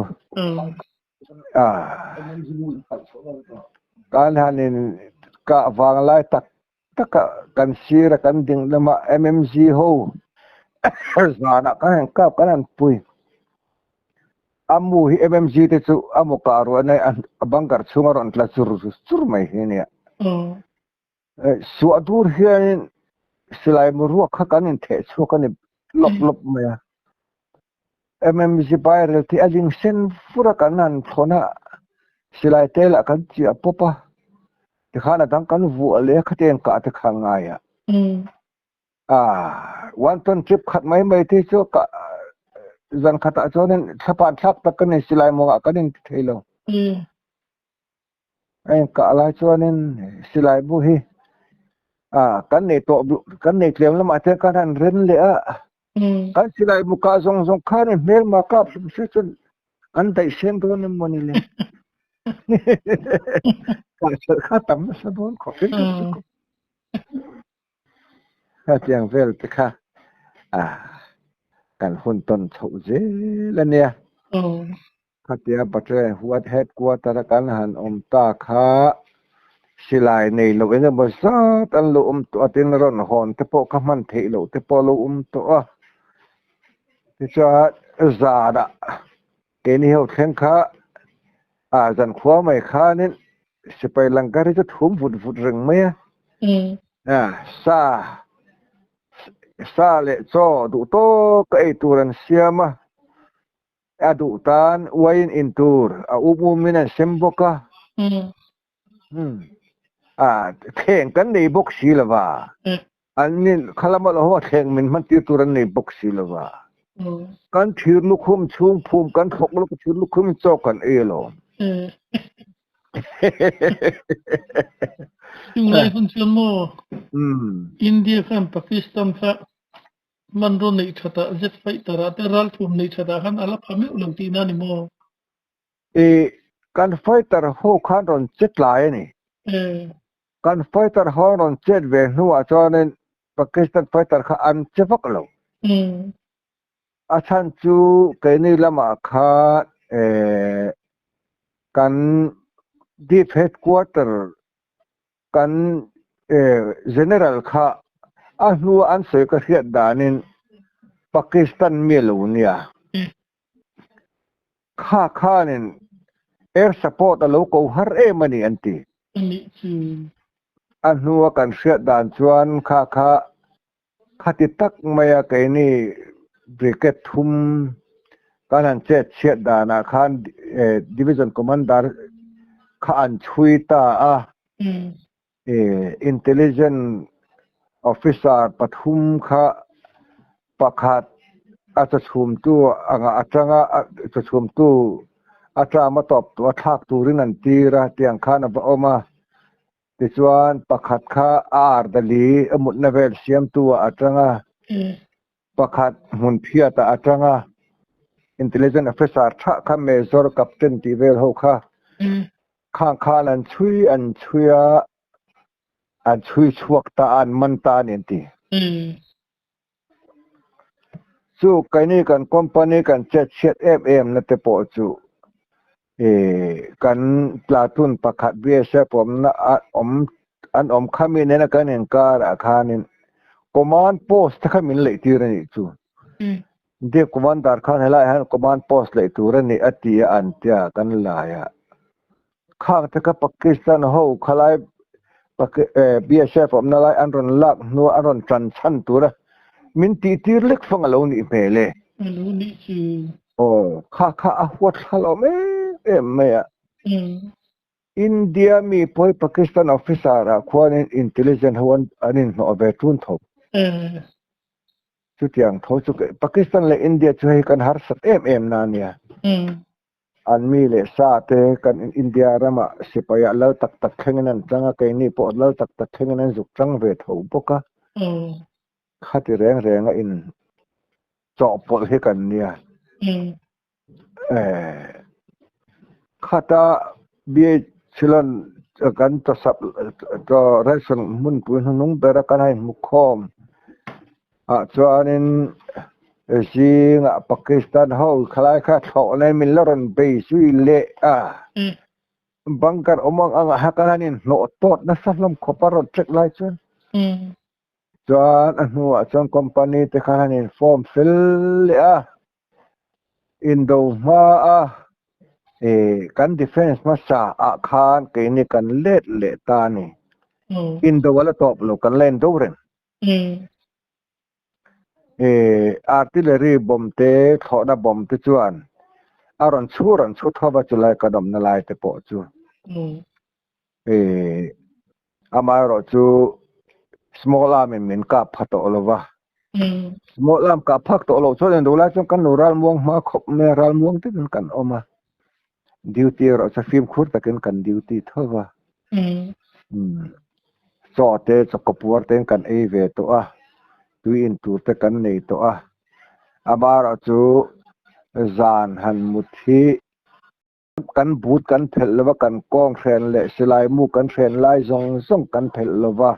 Ah. Kan hanin ka vanglai tak taka kan sira kan ding lama MMG ho zana kan han kap kan han pui. Amu hi MMG te chu amu ka ru anai a bunker chhunga rawn tla chur chur mai hi ania. Suah dur hianin silai mu ruak kha kan intheh chhuak a ni lawp lawp mai a. MMG viral tih a ling sen fur a kan han thlawn a, silai te lah kan chiah pawp a, tikhan a dang kan vuah leh a khatiang kah te kha ngai a. Ah, one ton trip khat mai mai te chu ka zan khatah chuanin thlapan thlak tak ka ni silai mawngah kan inti thei lo. A inkah lai chuanin silai bu hi ah kan nei tawh kan nei tlem lamah te khan han ren leh a, kan silai bu kah zawng zawng khan in hmelma kap hrim hrim chuan an daih seng dawn em mawni le. Kah chhelh kha tam nasa dawn khawp in ka hre khawp. Hetiang vel te kha ah kan hun tawn chhoh zel a nia. Khatia Batre huat headquarter a kan han awm ta kha silai nei loh eng emaw zat an lo awm tawh a, tin rawn hawn te pawh kha hman theih loh te pawh a lo awm tawh a. Tichuan zanah keini ho thleng kha ah zankhua mai khanin sipai Langkar hi chu thum vut vut reng mai a. Sa sa leh chaw duh tawk a ei tur an siam a. A duh tan uaiin in tur a um umin an sem bawk a. A thleng kan nei bawk si lo va. An ni khalama lo ho thleng min hman tir tur an nei bawk si lo va. Kan thir lukhum chhung phum kan thawk lawk thir lukhum in chaw kan ei alawm. Tunglai hun chuan maw India khan Pakistan kha Hmanraw neih thatah jet fighter ah te ralthuam neih thatah khan a la pha meuh lo tihna a ni maw? I kan fighter ho khan rawn che tlai a ni. Kan fighter ho an rawn chet ve hnuah chuanin Pakistan fighter kha an che vak lo. A chhan chu keini lamah khan kan deep headquarter Kan General kha a hnua an sawi ka hriat danin Pakistan mi a lo nia. Kha khanin air support a lo ko har em a ni an ti. A hnua kan hriat dan chuan kha kha khati tak maia keini brigade thum kan han chet chhiat danah khan division commander kha an chhui ta a, intelligence officer pathum kha pakhat a chawchhumtu anga atanga chawchhumtu a term a tawp tawh a thlak turin an tir a tiang khan a va awm a. Tichuan, pakhat kha a ardali a mutna vel siamtu ah a tang a, pakhat hmun phiat ah a tang a, Intelligence Officer tha kha Major, Captain tih vel ho kha khang khan an chhui an chhui a, an chhui chhuak ta a, an man ta a ni an ti. Chu keini kan company kan chet chhiat em em na te pawh chu ih kan platoon pakhat BSF awmna a awm an awm khami nena kan inkarah khanin command post te kha min leih tir a nih chu. Deep commander khan helaiah hian command post leih tur a ni a ti a an tia kan lai a. Khang te kha Pakistan ho khalai BSF awmna lai an rawn lak hnua an rawn tan chhan tura min tih tir lek fang a lo nih hmel e. A lo nih chu. Aw, kha kha a huat thla lo em em mai a. India mi pawh Pakistan officer ah khuanin intelligent ho an inhnawh ve tun tho. Chutiang tho chu Pakistan leh India chu hei kan harsat em em na ania. An mi leh sa te kan India ramah sipaiah lal tak tak thlengin an chang a, keini pawh lal tak tak thlengin an zuk chang ve tho bawk a. Khati reng renga in chawhpawlh hi kan nia. Khata BH-Shillong kan chawsap chaw ration hmunpui hnuhnung bera kan hain hmu khawm ah chuanin. Zingah Pakistan ho khalai kha thlawh nei min la rawn bei zui leh a. Bunker awm ang angah kha kan han inhnawh tawt nasa hlawm khawp a rawn check lai chuan. Chuan a hnuah chuan company te khan han inform fel leh a. Indo hma a kan defence hmasa ah khan keini kan let leh ta a ni. Indo a la tawp lo kan la indo reng. Artillery bomb te thlawhna bomb te chuan a rawn chhu rawn chhu tho va chulai kan awmna lai te pawh chu. Amaherawh chu small arm in min kap pha tawh lo va. Small arm kap phak tawh loh chuan indo lai chuan kan lo ralmuang hma khawp mai a, ralmuang takin kan awm a. Duty erawh chu fimkhur takin kan duty tho va. Chaw te chaw kawpuar te kan ei ve tawh a, tui in tur te kan nei tawh a. Amaherawh chu zan han mut hi Kan but kan phelh lova, kan kawng hren leh silai mu kan hren lai zawng zawng kan phelh lova,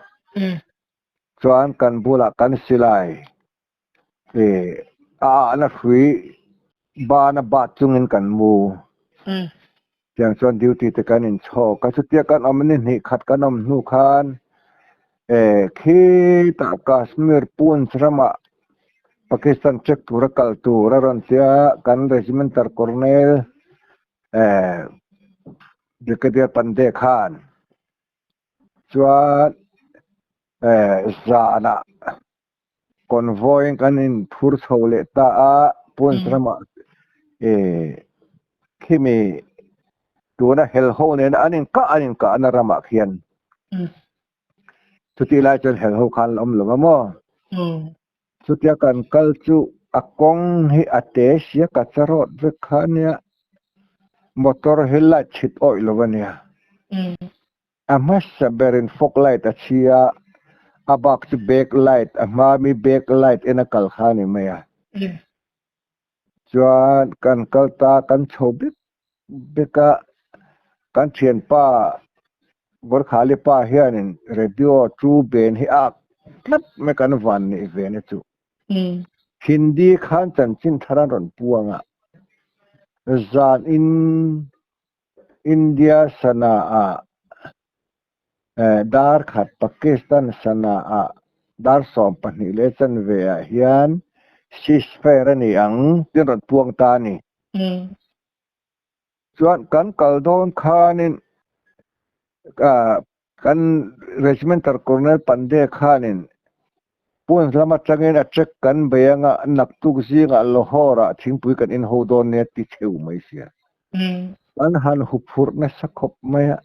chuan kan bulah kan silai a ahna hrui bana bat chungin kan mu. Tiang chuan duty te kan inchhawk a, chutia kan awm ni hnih khat kan awm hnu khan khitah Kashmir Poonch ramah Pakistan check tura kal tur a rawn tia kan regimental colonel Brigadier Pandey khan chuan zanah convoy in kan inphur chho leh ta a Poonch ramah khimi tuna helho nena an inkah an inkahna ramah khian Chutih lai chuan helho khan la awm lo va maw? Chutia kan kal chu a kawng hi a te sia ka charawt vek kha ania, motor hi light chhit awih lo ania. A hmasa berin fog light a chhi a, a bak chu back light, a hma mi back light en a kal kha a ni mai a. Chuan kan kal ta kan chho bik bik a, kan thianpa Gorkhali pa hianin radio chu ben hi a ak tlat mai kan van neih ve na chu. Hindi khan chanchin thar an rawn puang a, zan in India sana ah dar khat Pakistan sana ah dar 12 leh chanve ah hian ceasefire a ni ang tih an rawn puang ta a ni. Chuan kan kal dawn khanin kan Regimental Colonel Pandey khanin Poonch lam atangin a check kan bei anga naktuk zingah Lahore ah thingpui kan inho dawn nia ti cheu mai sia. An han huphurh nasa khawp mai a,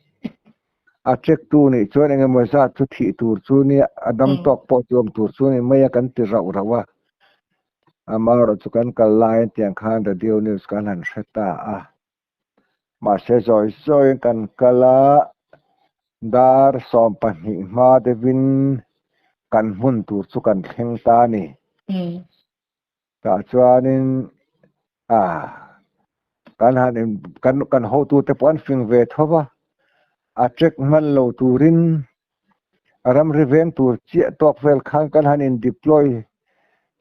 a check tu nih chuan eng emaw zat chu thih tur chu nia, a dam tawk pawh chu awm tur chu ni mai a kan ti rauh rauh a. Amaherawhchu kan kal laiin tiang khan radio news kan han hre ta a. Mahse zawi zawiin kan kal a, dar 12 hma deuhin kan hmun tur chu kan thleng ta a ni. Tah chuanin a kan han in kan kan hotute pawh an fing ve tho va, a check hman lo turin a ramri veng tur chiah tawk vel khan kan han in deploy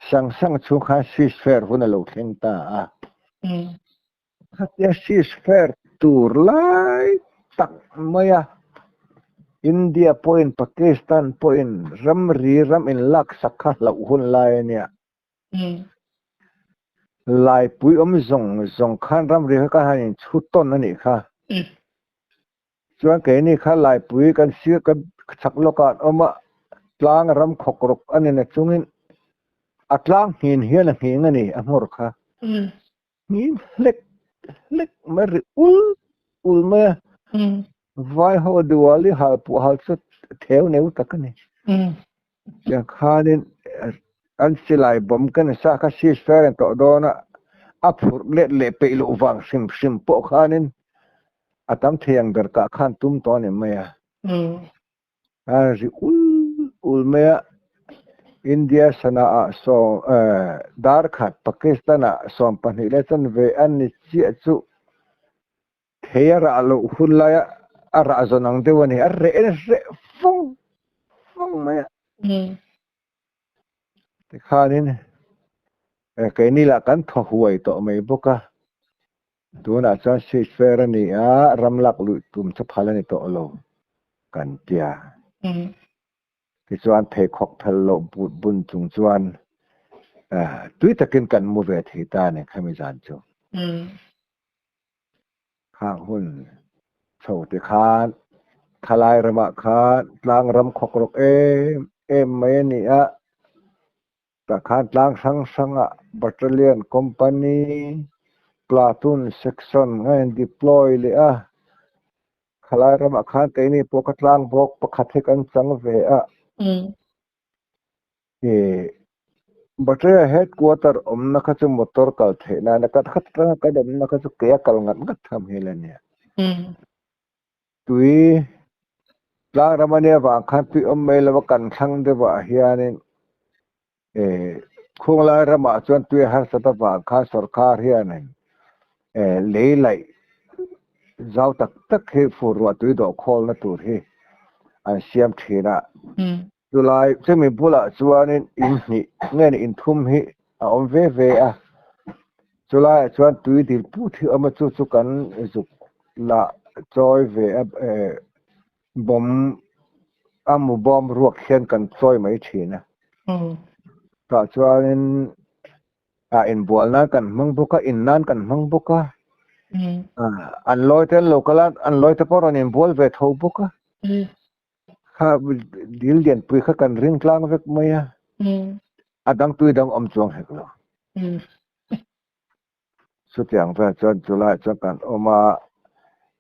sang sang chhung khan ceasefire hun a lo thleng ta a. Khatia ceasefire tur lai tak mai a, India pawhin Pakistan pawhin ramri ram inlaksak kha hlauh hun lai a nia. Laipui awm zawng zawng khan ramri kha kan han inchhu tawn a nih kha. Chuan keini kha Laipui kan sir kan chhak lawkah an awm a, tlang ram khawk rawk a ni na chungin a tlang nghin hian a nghing a ni a hmawr kha. Nghin hlek hlek mai ri ul ul mai a, vai ho Diwali hal puah hal chu theu neu tak a ni. Tiang khanin an silai bomb ka ni sa kha ceasefire an tawh dawn a, a phurh let leh peih loh vang hrim hrim pawh khanin a tam thei ang ber kah khan tum tawh a ni mai a. A ri ul ul mai a, India sana ah sawm dar khat Pakistan ah 12 leh chanve a ni chiah chu thei a rah loh hun laia a rah zawn ang deuh a ni, a reh reh fawng fawng mai a. Tikhanin. Keini lah kan thaw huai tawh mai bawk a, tunah chuan ceasefire a ni a, ram lak luih tum chu phal a ni tawh lo kan tia. Tichuan pheikhawk phel loh but bun chung chuan tui takin kan mu ve thei ta a ni khami zan chu. Khang hun chho te khan thalai ramah khan tlang ram khawk rawk em em mai a ni a. Tah khan tlang hrang hrangah Battalion, Company, Platoon, Section a in deploy leh a. Khalai ramah khan keini pawh ka tlang bawk pakhat hi kan chang ve a. Ih Battalion headquarter awmna kha chu motor kal theih nana kan khat atanga kan awmna kha chu kei a kal ngat ngat tham hi la nia. Tui tlang ram a nia vang khan tui awm mai lova kan thlang deuh ah hianin eh khunglai ramah chuan tui a harsat avang khan sorkar hianin eh lei laih zau tak tak hi fur ruah tui dawh khawlna tur hi an siam thin a. Chulai chumi bulah chuanin in hnih nge ni in thum hi a awm ve ve a, chulaiah chuan tui dil put hi a awm a, chu chu kan zuk lah chawi ve a, bawm a mu bawm ruak hian kan chawi mai thin a. Tah chuanin a inbual nan kan hmang bawk a, in nan kan hmang bawk a, an lawi te an lo kal a, an lawi te pawh rawn inbual ve tho bawk a. Kha dil lianpui kha kan ring tlang vek mai a, a dang tui dang awm chuang hek lo. Chutiang vel chuan chulaiah chuan kan awm a,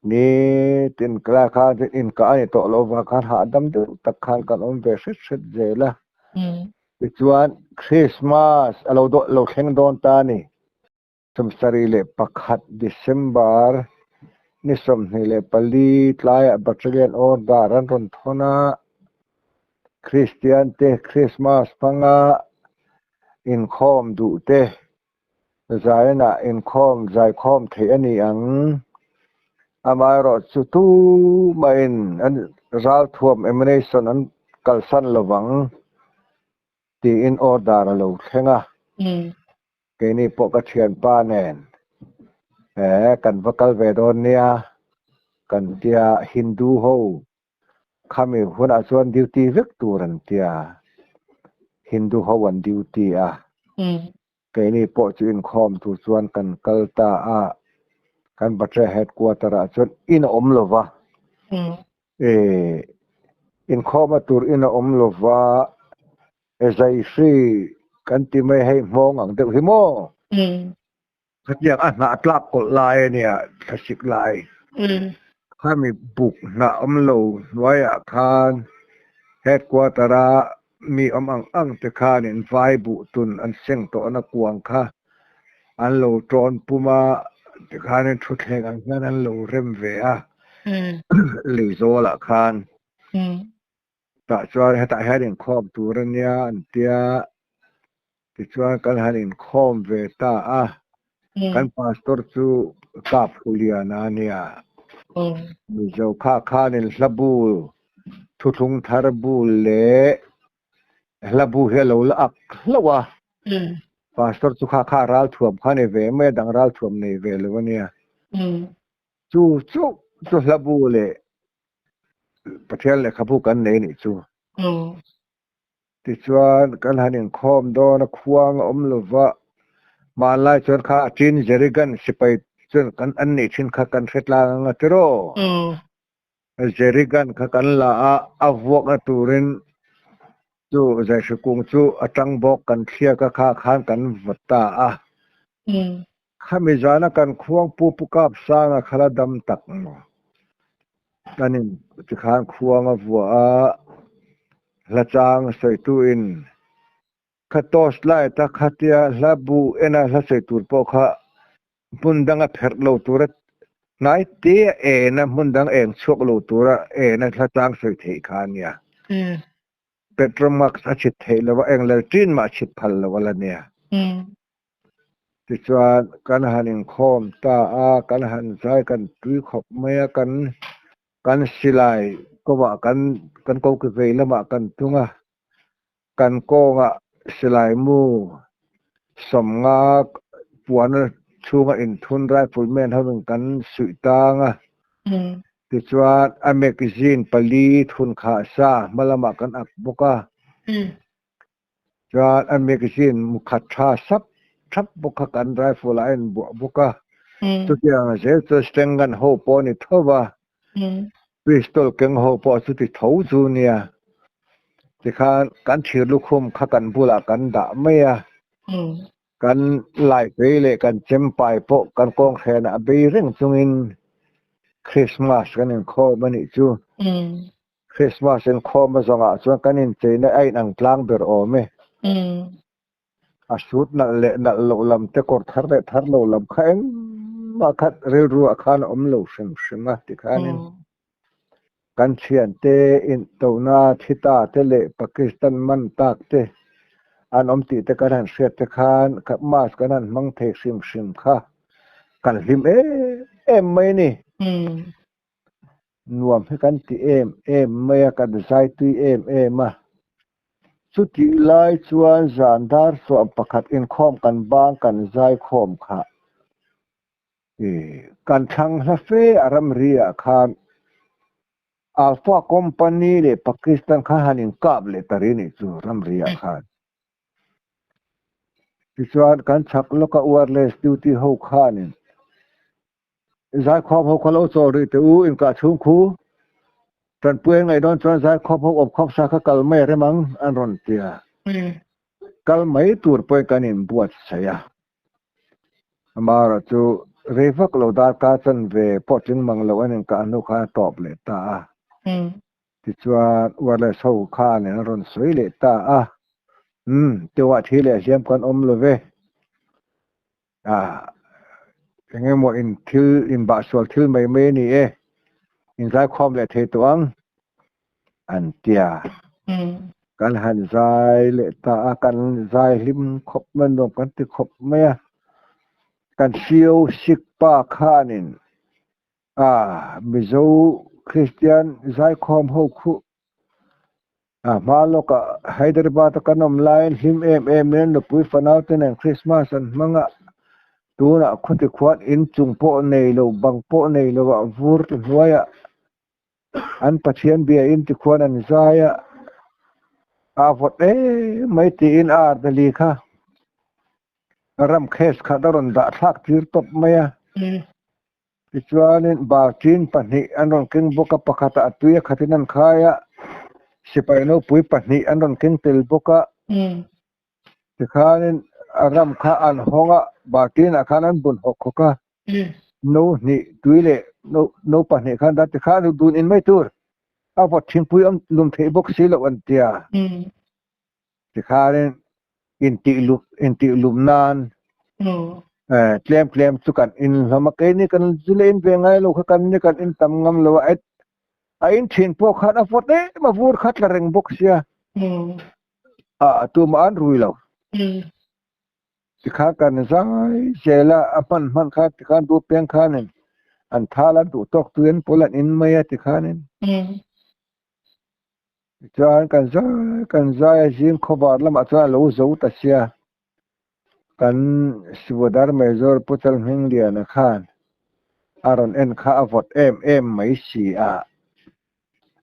nitin class kha inkah a ni tawh lo vang khan hahdam deuh tak khan kan awm ve hret hret zel a. Tichuan Christmas a lo lo thleng dawn ta a ni. 21 December ni 24 tlaiah Battalion Order an rawn thawn a, Kristian te Krismas hmanga inkhawm duh te zainah inkhawm zaikhawm theih a ni ang. Amaherawhchu tumahin an ralthuam ammunition an kalsan lovang tiin order a lo thleng a. Keini pawh ka thianpa nen eh kan va kal ve dawn nia kan tia Hindu ho khami hunah chuan duty vek tur an tia Hindu ho an duty a keini pawh chu inkhawm tur chuan kan kal ta a kan Batre headquarter ah chuan in a awm lova eh inkhawm a tur in a awm lova Zaihri kan ti mai hei hmawng ang deuh hi maw? Khatiang a hnah tlak kawlh lai a nia, thlasik lai. Khami buk hnah awm lo hnuaiah khan headquarter a mi awm ang ang te khanin vai buh tun an seng tawhna kuang kha an lo tawn pum a, tikhanin thutthleng ang hian an lo rem ve a, Leizawlah khan. Tah chuan hetah hian inkhawm tur a nia an tia, tichuan kan han inkhawm ve ta a, kan pastor chu Kap Huliana a nia. Mizo kha khanin hla bu, thuthlung thar bu leh hla bu hi a lo la ak hlauh a, pastor chu kha kha ralthuam kha ni ve mai a, dang ralthuam nei ve lo a nia. Chu chu chu hla bu leh Pathian lehkhabu kan nei nih chu. Tichuan kan han inkhawm dawn a, khuang a awm lova, hmanlai chuan kha Chin Jerrycan sipai chuan kan an nih thin kha kan hre tlang anga tiraw? Jerrycan kha kan la a, a vuakna turin chu zaihri kung chu a tang bawk kan thliak a kha khan kan vawt ta a. Khami zana kan khuang pu pu kap sanga kha la dam tak maw? Kan in tikhan khuang a vuah a, hla chang sawitu in kha torch light a khatia hla bu en a hla sawi tur pawh kha hmun dang a pherh lo tura hnai te a en a, hmun dang eng chhuak lo tura en a hla chang sawi theih kha a nia. Petromax a chhit theih lo a, eng lalṭin mah a chhit phal lo a la nia. Tichuan kan han inkhawm ta a, kan han zai kan tui khawp mai a, kan kan silai kawngah kan kan koki vei lamah kan tung a, kan kawngah silai mu Sawmnga puana chhunga inthun rifleman hovin kan suih tang a. Tichuan a magazine pali thun khah sa hma lamah kan ak bawk a. Chuan a magazine mukhat tha sap thap bawk kha kan rifle ah a inbuah bawk a. Chutiang zel chu Sten gun ho pawh a ni tho va. Pistol keng ho pawh chu ti tho chu nia. Tikhan kan thir lukhum kha kan bulah kan dah mai a. Kan laipei leh kan chempai pawh kan kawnghren ah bei reng chungin Christmas kan inkhawm a nih chu. Christmas inkhawm a zawngah chuan kan incheina a inang tlang ber awm e. A sut nalh leh nalh loh lam te kawr thar leh thar lo lam kha engmah khat rilru ah khan a awm lo hrim hrim a tikhanin kan thiante intona thi ta te leh Pakistan man tak te an awm tih te kan han hriat te khan mask kan han hmang thei hrim hrim kha kan hlim em em mai a ni. Nuam hi kan ti em em mai a, kan zai tui em em a. Chutih lai chuan zan dar suam pakhat inkhawm kan bang kan zai khawm kha kan thlang hla fe a ramri ah khan Alpha Company leh Pakistan khan han inkap leh ta ri nih chu ramri ah khan. Tichuan kan chhak lawka wireless duty ho khanin Zaikhawm ho kha lo chawl rih teh u, inkah chhung khu tanpui an ngaih dawn chuan zaikhawm ho awmkhawm sa kha kal mai a rem ang an rawn ti a. Kal mai tur pawhin kan inbuatsaih a. Amaherawh chu rei vak lo darkar chanve pawh tling mang lo an inkah hnu khan a tawp leh ta a. Tichuan wireless ho khan an rawn sawi leh ta a. Umm, teuhah thi leh hliam kan awm lo ve. Ah, eng emaw in thil inbah sual thil mai mai a ni e, inzaikhawm leh thei tawh ang an tia. Kan han zai leh ta a, kan zai hlim khawp mai nuam kan ti khawp mai a. Kan CEO Sikpa khanin ah Mizo Kristian zaikhawm ho khu A hma lawkah Hyderabad-a kan awm laiin hlim em emin an nupui fanau te nen Christmas an hmang a, tunah khuati khuan in chung pawh nei lo, bang pawh nei lo ah vur ti hnuaiah an Pathian bia in ti khuan an zai a, a vawt em mai tiin a ardali kha ram case khat a rawn dah thlak tir tawp mai a. Tichuanin baltin pahnih an rawn keng bawk a, pakhatah a tui a khatin an khai a, sipai nopui pahnih an rawn keng tel bawk a. Tikhanin a ram kha an hawng a, baltinah khan an bun hawk hawk a, no hnih tui leh no no pahnih khan dah tikhan dun in mai tur a vawt thingpui awm lum theih bawk si loh an tia. Tikhanin intih intih lum nan tlem tlem chu kan in hlawm a, keini kan zu leh in ve ngai lo kha kan ni kan in tam ngam lo a, a in thin pawh khan a vawt em a vur kha tla reng bawk sia, a tumah an rui lo. Tikhan kan zai zel a, a hman hman khan tikhan duh piang khanin an thal an duh tawk tui an pawl an in mai a tikhanin. Tichuan kan zai kan zai a zing khawvar lamah chuan a lo zo ta sia. Kan Sivadar Major Pu Chalhmingliana khan a rawn en kha a vawt em em mai si a.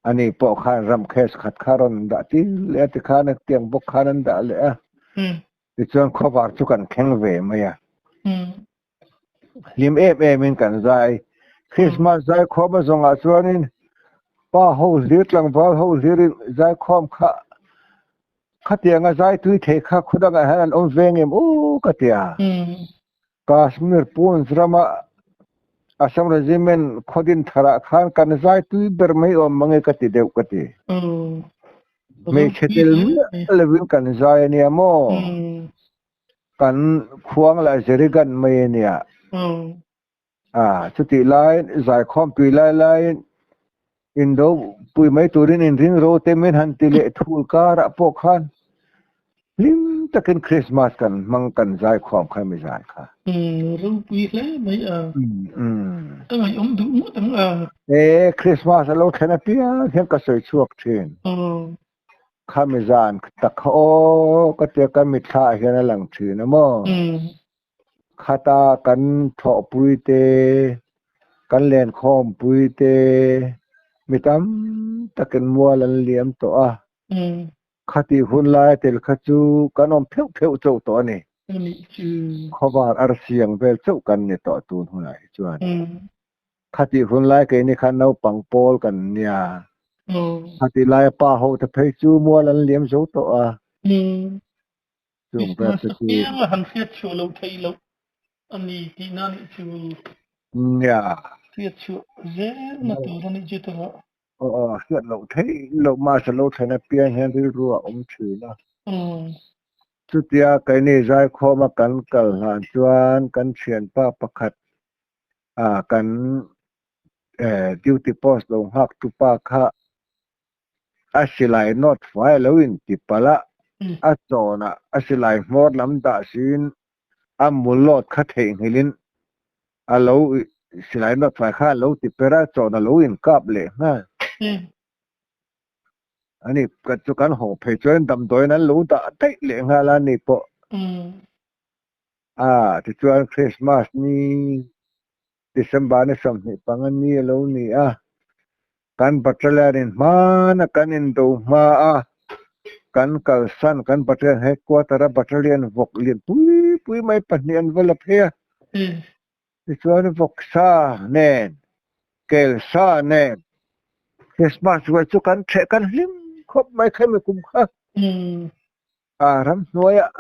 Ani pawh khan ram case khat kha a rawn dah tir leh a tikhan a tiang bawk khan an dah leh a. Tichuan khawvar chu kan thleng ve mai a. Hlim em em in kan zai. Christmas zaikhawm a zawngah chuanin pa ho hlir tlangval ho hlirin zaikhawm kha khatianga zai tui thei kha khawdangah hian an awm ve ngem u ka ti a. Kashmir Poonch rama Assam Regiment khawdin tharah khan kan zai tui ber mai awm mange ka ti deuh ka ti. Hmeichhe tel miah lovin kan zai a nia maw? Kan khuang lah Jerigan mai a nia. A, chutih laiin zaikhawm tui lai laiin indo pui mai turin inring ro te min han ti leh thul karah pawh khan hlim takin Christmas kan hmang kan zaikhawm kha mi zan kha. Ropui hle mai a. Ka ngaihawm duh ngawt ang a. E, Christmas a lo thlen apiang hian ka sawi chhuak thin. Khami zan tak kha aw ka tia ka mitthla ah hian a lang thin a maw? Khata kan thawhpui te, kan lenkhawmpui te mi tam takin mual an liam tawh a. Khatih hun laia tel kha chu kan awm pheuh pheuh chauh tawh a ni. Khawvar arsi ang vel chauh kan ni tawh tun hunah hi chuan. Khatih hun lai keini khan naupang pawl kan nia. Khatih laia pa ho te phei chu mual an liam zo tawh a. Chung vel te chu. Pianga han hriat chhuah loh theih loh a ni tihna a nih chu. Nia. Hriat chhuah zel na tur a nih chu tawh. Aw aw, hriat loh theih loh mahse lo thlen apiang hian rilru a awm thin a. Chutia keini zaikhawma kan kal hlan chuan kan thianpa pakhat ah kan duty post lo nghak tu pa kha a silai nawt fai a lo inti palh a, a chawnah a silai hmawr lam dah siin a mu lawt kha theihnghilhin a lo silai nawt fai kha a lo ti per a, chawn a lo inkap leh nghal. Ani chu kan haw phei chuan damdawiin an lo dah daih leh nghal a ni pawh. A, tichuan Christmas ni, December ni 25 ni a lo ni a, kan battalion in hmana kan indo hma a, kan kalsan kan battalion headquarter a battalion vawk lian pui pui mai pahnih an va la phei a. Tichuan vawk sa nen, kel sa nen Christmas ruai chu kan theh kan hlim khawp mai khemi kum kha. A ramhnuaiah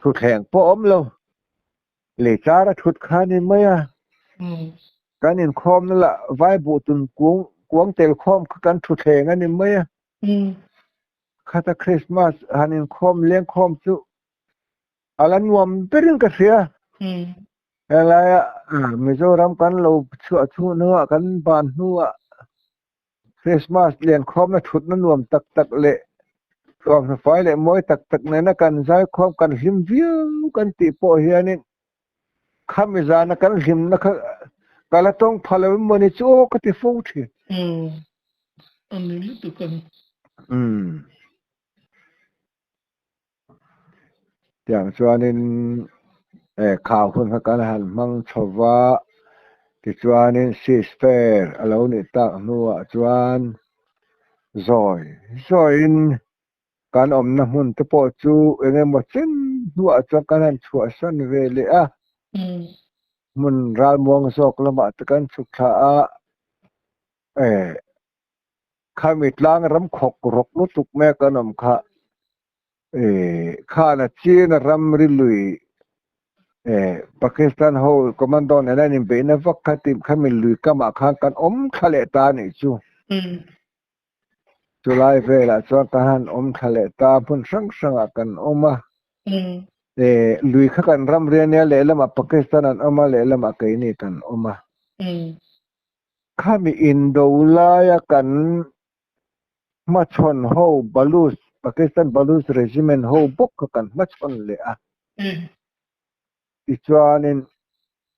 thutthleng pawh awm lo, lei char a thut kha a ni mai a. Kan inkhawmna lah vai buh tun kuang kuang tel khawm kha kan thutthleng a ni mai a. Khata Christmas han inkhawm lengkhawm chu a la nuam berin ka hria. Helaia Mizoram kan lo chhuah chhuah hnuah kan ban hnuah Christmas liankhawmna thutna nuam tak tak leh thuamhnaw fai leh mawi tak tak nena kan zaikhawm kan hlim viau kan tih pawh hianin khami zana kan hlimna kha ka la tawng pha lo emaw ni chu aw ka ti fo thin. Umm a ni lutuk ang. Umm. Tiang chuanin kha hun kha kan han hmang chho va, tichuanin ceasefire a lo nih tak hnuah chuan zawi zawiin kan awmna hmun te pawh chu eng emaw chen hnuah chuan kan han chhuahsan ve leh a, hmun ralmuang zawk lamah te kan chhuk thla a. Khami tlang ram khawk rawk lutuk mai a kan awm kha khan a chin a ram ri lui Pakistan ho commando nena an inbeihna vak kha tih khami lui kamah khan kan awm thla leh ta a nih chu. Chulai velah chuan kan han awm thla leh ta hmun hrang hrangah kan awm a. Lui kha kan ram ri ania lehlamah Pakistan an awm a lehlamah keini kan awm a. Khami indo laia kan hmachhawn ho Baluch, Pakistan Baluch Regiment ho bawk kha kan hmachhawn leh a. Tichuanin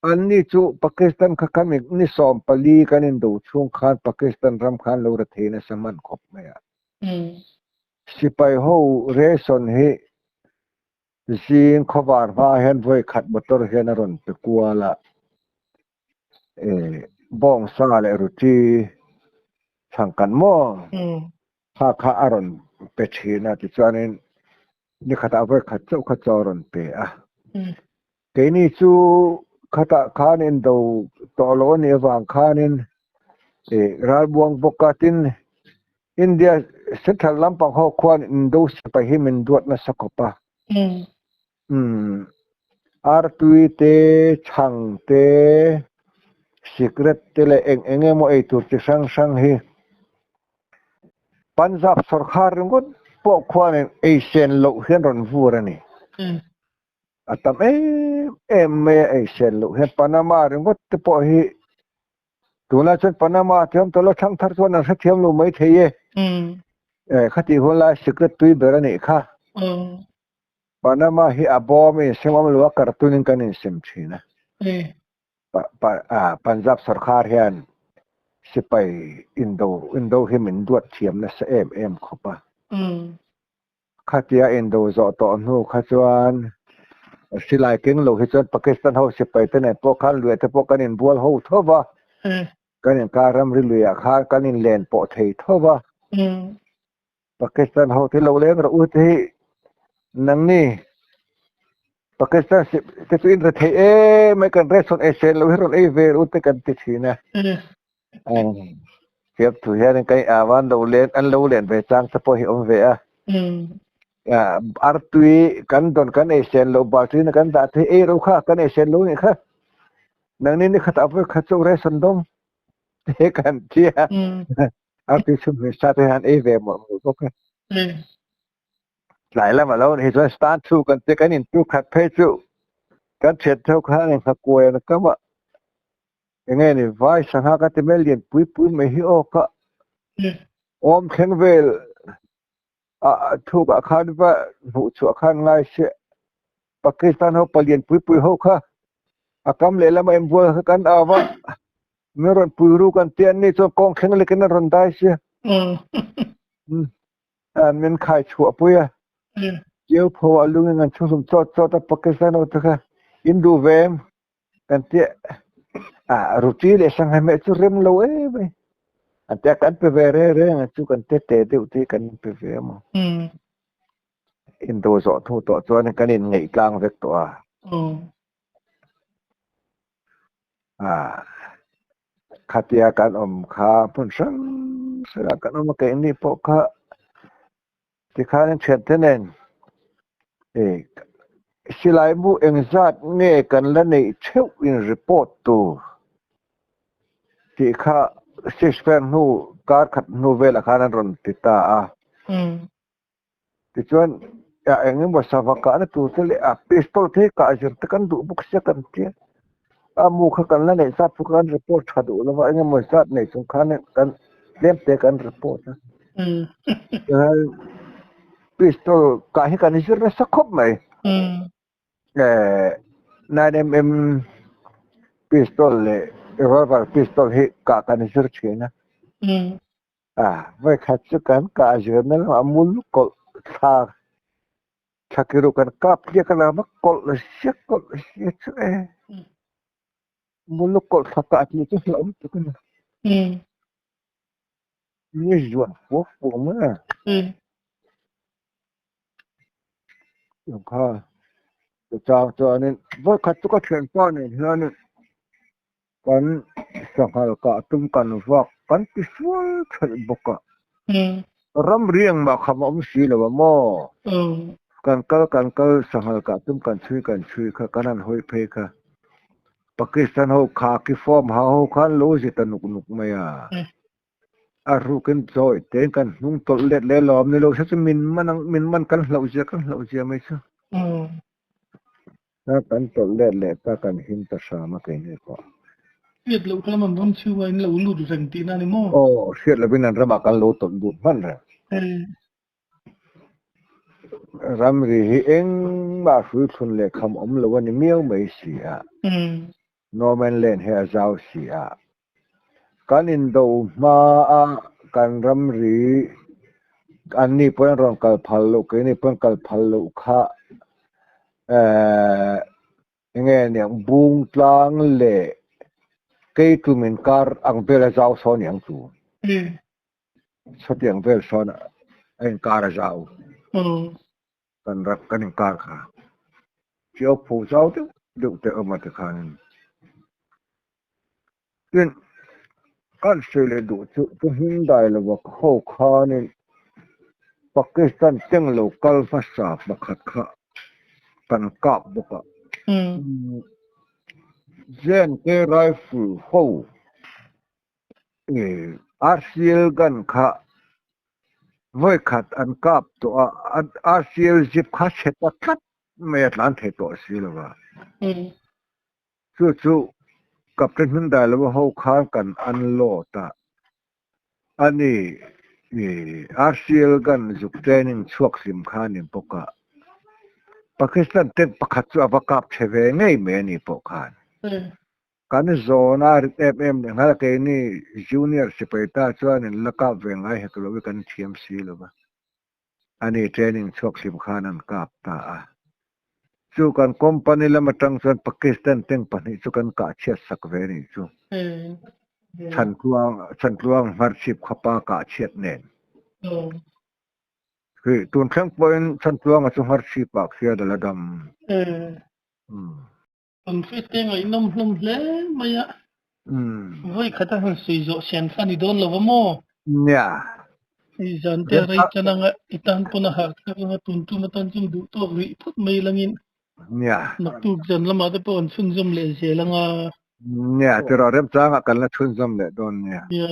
anni chu Pakistan kha khami ni 14 kan indo chhung khan Pakistan ram khan lo ra thei nasa hman khawp mai a. Sipai ho ration hi zing khawvar hma hian vawi khat motor hian a rawn pe kual a. Bawngsa leh ruti chhangkan maw kha kha a rawn pe thin a tichuanin ni khatah vawi khat chauh kha chaw a rawn pe a. Keini chu khatah khan indo tawh lo a nih avang khanin ralbuang bawka tin India central lampang ho khuan indo sipai hi min duat nasa khawp a. Umm artui te, chhang te, sikret te leh eng eng emaw ei tur chi hrang hrang hi Punjab sawrkhar ringawt pawh khuanin ei sen loh hian rawn vur a ni. A tam em em mai a ei sen loh hian Panama ringawt te pawh hi tunlai chuan Panama thiam tawh lo thangthar chuan an hrethiam lo mai thei e. Khatih hun lai sikret tui ber a nih kha. Panama hi a bawm insem awm lo a, cartoon in kan insem thin a. Punjab sarkar hian Sipai indo indo hi min duat thiam nasa em em khawp a. Khatia indo zawh tawh hnu kha chuan silai keng lo hi chuan Pakistan ho sipai te nen pawh khan luia te pawh kan inbual ho tho va, kan inkar ramri luiah khan kan inlen pawh thei tho va. Pakistan ho te lo leng rawh u te hi nangni Pakistan te chu in rethei em mai kan ration ei sen lo hi rawn ei ve rawh u te kan ti thin a. Fiamthu hian kan au a, an lo len an lo len ve chang te pawh hi awm ve a. Artui kan dawn kan ei sen lo baltuina kan dah te hi ei ro kha kan ei sen lo nih kha. Nangni ni khatah vawi khat chu ration dawng te kan ti a. Artui chhum hmeh sa te hian ei ve mawlh mawlh bawk a. Tlai lamah lo nih chuan stand thu kan ti kan intu khat phei chu kan thian theuh khan in nghakuai an kam a. Enge ni vai sangha ka ti mai lian pui pui mai hi aw ka awm thleng vel a thuk ah khan va hmuh chhuah khan ngai se Pakistan ho palian pui pui ho kha a kam leh lama inbual kha kan au a min rawn pui ru kan ti an ni chuan kawng thleng lekin an rawn dai sia min khai chhuah pui a chiau pho ah lungin an chhuhlum chawt chawt a Pakistan ho te kha in duh ve em Kan tiah ah ruti leh sangha meh chu rem lo em mai. An tiah kan pe ve reng reng a chu kan te te deuh te hi kan pe ve a maw. Indo zawh hnu tawh chuan kan in ngeih tlang vek tawh a. Ah khatia kan awm kha hmun hrang hrangah kan awm a keini pawh kha Tikhan in thiante nen silai mu engzat nge kan la neih theuh in report tur tih kha ceasefire hnu kar khat hnu velah khan an rawn ti ta a. Tichuan eng emaw sava kahna tur te leh a pistol te hi kah zir te kan duh bawk sia kan tia. A mu kha kan la neih zat pawh khan report tha duh lova eng emaw zat nei chung khan kan tlem te kan report a. Pistol kah hi kan zir nasa khawp mai. 9mm pistol leh revolver pistol hi kah kan zir thin a. Vawi khat chu kan kah zirna lamah mul kawlh thla Thlakiru kan kap tliak a lam a kawlh ziak kawlh ziak chu e. Mulu kawlh thla kah tih chu hlauhawm tuk a ni. Ni zuan fuak fuak mai a. Tiang kha chang chuanin vawikhat chu ka thianpa nen hianin kan sanghal kah tum kan vak kan ti sual thelh bawk a. Ramri engmah kham a awm si lo a maw? Kan kal kan kal sanghal kah tum kan chhui kan chhui kha kan han hawi phei kha Pakistan ho khaki form ha ho khan lo zi ta nuk nuk mai a. A rukin chawi tein kan hnung tawlh let leh lawm ni lo se chu min man ang min man kan hlauh zia kan hlauh zia mai chu. A kan tawlh let leh ta kan him ta hram a keini pawh. Hriat loh khan an ram chhungah in lo lut reng tihna a ni maw? Aw, hriat lovin an ramah kan lo tawlh lut hman reng. Ramri hi engmah hrui thlun leh kham awm lo a ni miau mai si a. Norman Lane hi a zau si a. Kan indo hmaa kan ramri anni pawhin rawn kal phal loh, keini pawhin kal phal loh kha enge aniang bung tlang leh keitum inkar ang vel a zau sawn aniang chu. Chutiang vel sawn a inkar a zau. Kan rak kan inkar kha. Chiau phu zau deuh deuh te awm a tikhanin. Tin, kan sawi leh duh chu chu hming dai lova ho khanin Pakistan teng lo kal hmasa pakhat kha kan kap bawk a. JNK rifle ho RCL gun kha vawi khat an kap tawh a, RCL zip kha chhe ta tlat mai a tlan thei tawh si lova. Chu chu Captain Hmingdailova ho khan kan unload a, ani RCL gun zuk training chhuak hlim kha a ni bawk a, Pakistan tank pakhat chu a va kap chhe ve ngei mai a ni pawh khan. Kan zawn a rit em em leh nghal a, keini junior sipai ta chuan in la kap ve ngai hek lo i kan thiam si lo va. Ani training chhuak hlim khan an kap ta a. Chu kan company lam atang chuan Pakistan tank pahnih chu kan kah chhiat sak ve nih chu. Chhantluang Chhantluang hmarchhip khawpa kah chhiat nen. Hi tun thleng pawhin Chhantluanga chu hmarchhip ah khian a la dam. Kan hriat te ngaihnawm hlawm hle mai a. Vawi khat a han sawi zawh sian kha a ni dawn lo va maw? Nia. Hei zan te a rei tan anga i tan pawn a harh thlak anga tun tum atan chuan duh tawk rih phawt mai langin. Nia. Naktuk zan lamah te pawh an chhunzawm leh zel anga. Nia, tiraw remchangah kan la chhunzawm leh dawn nia. Nia.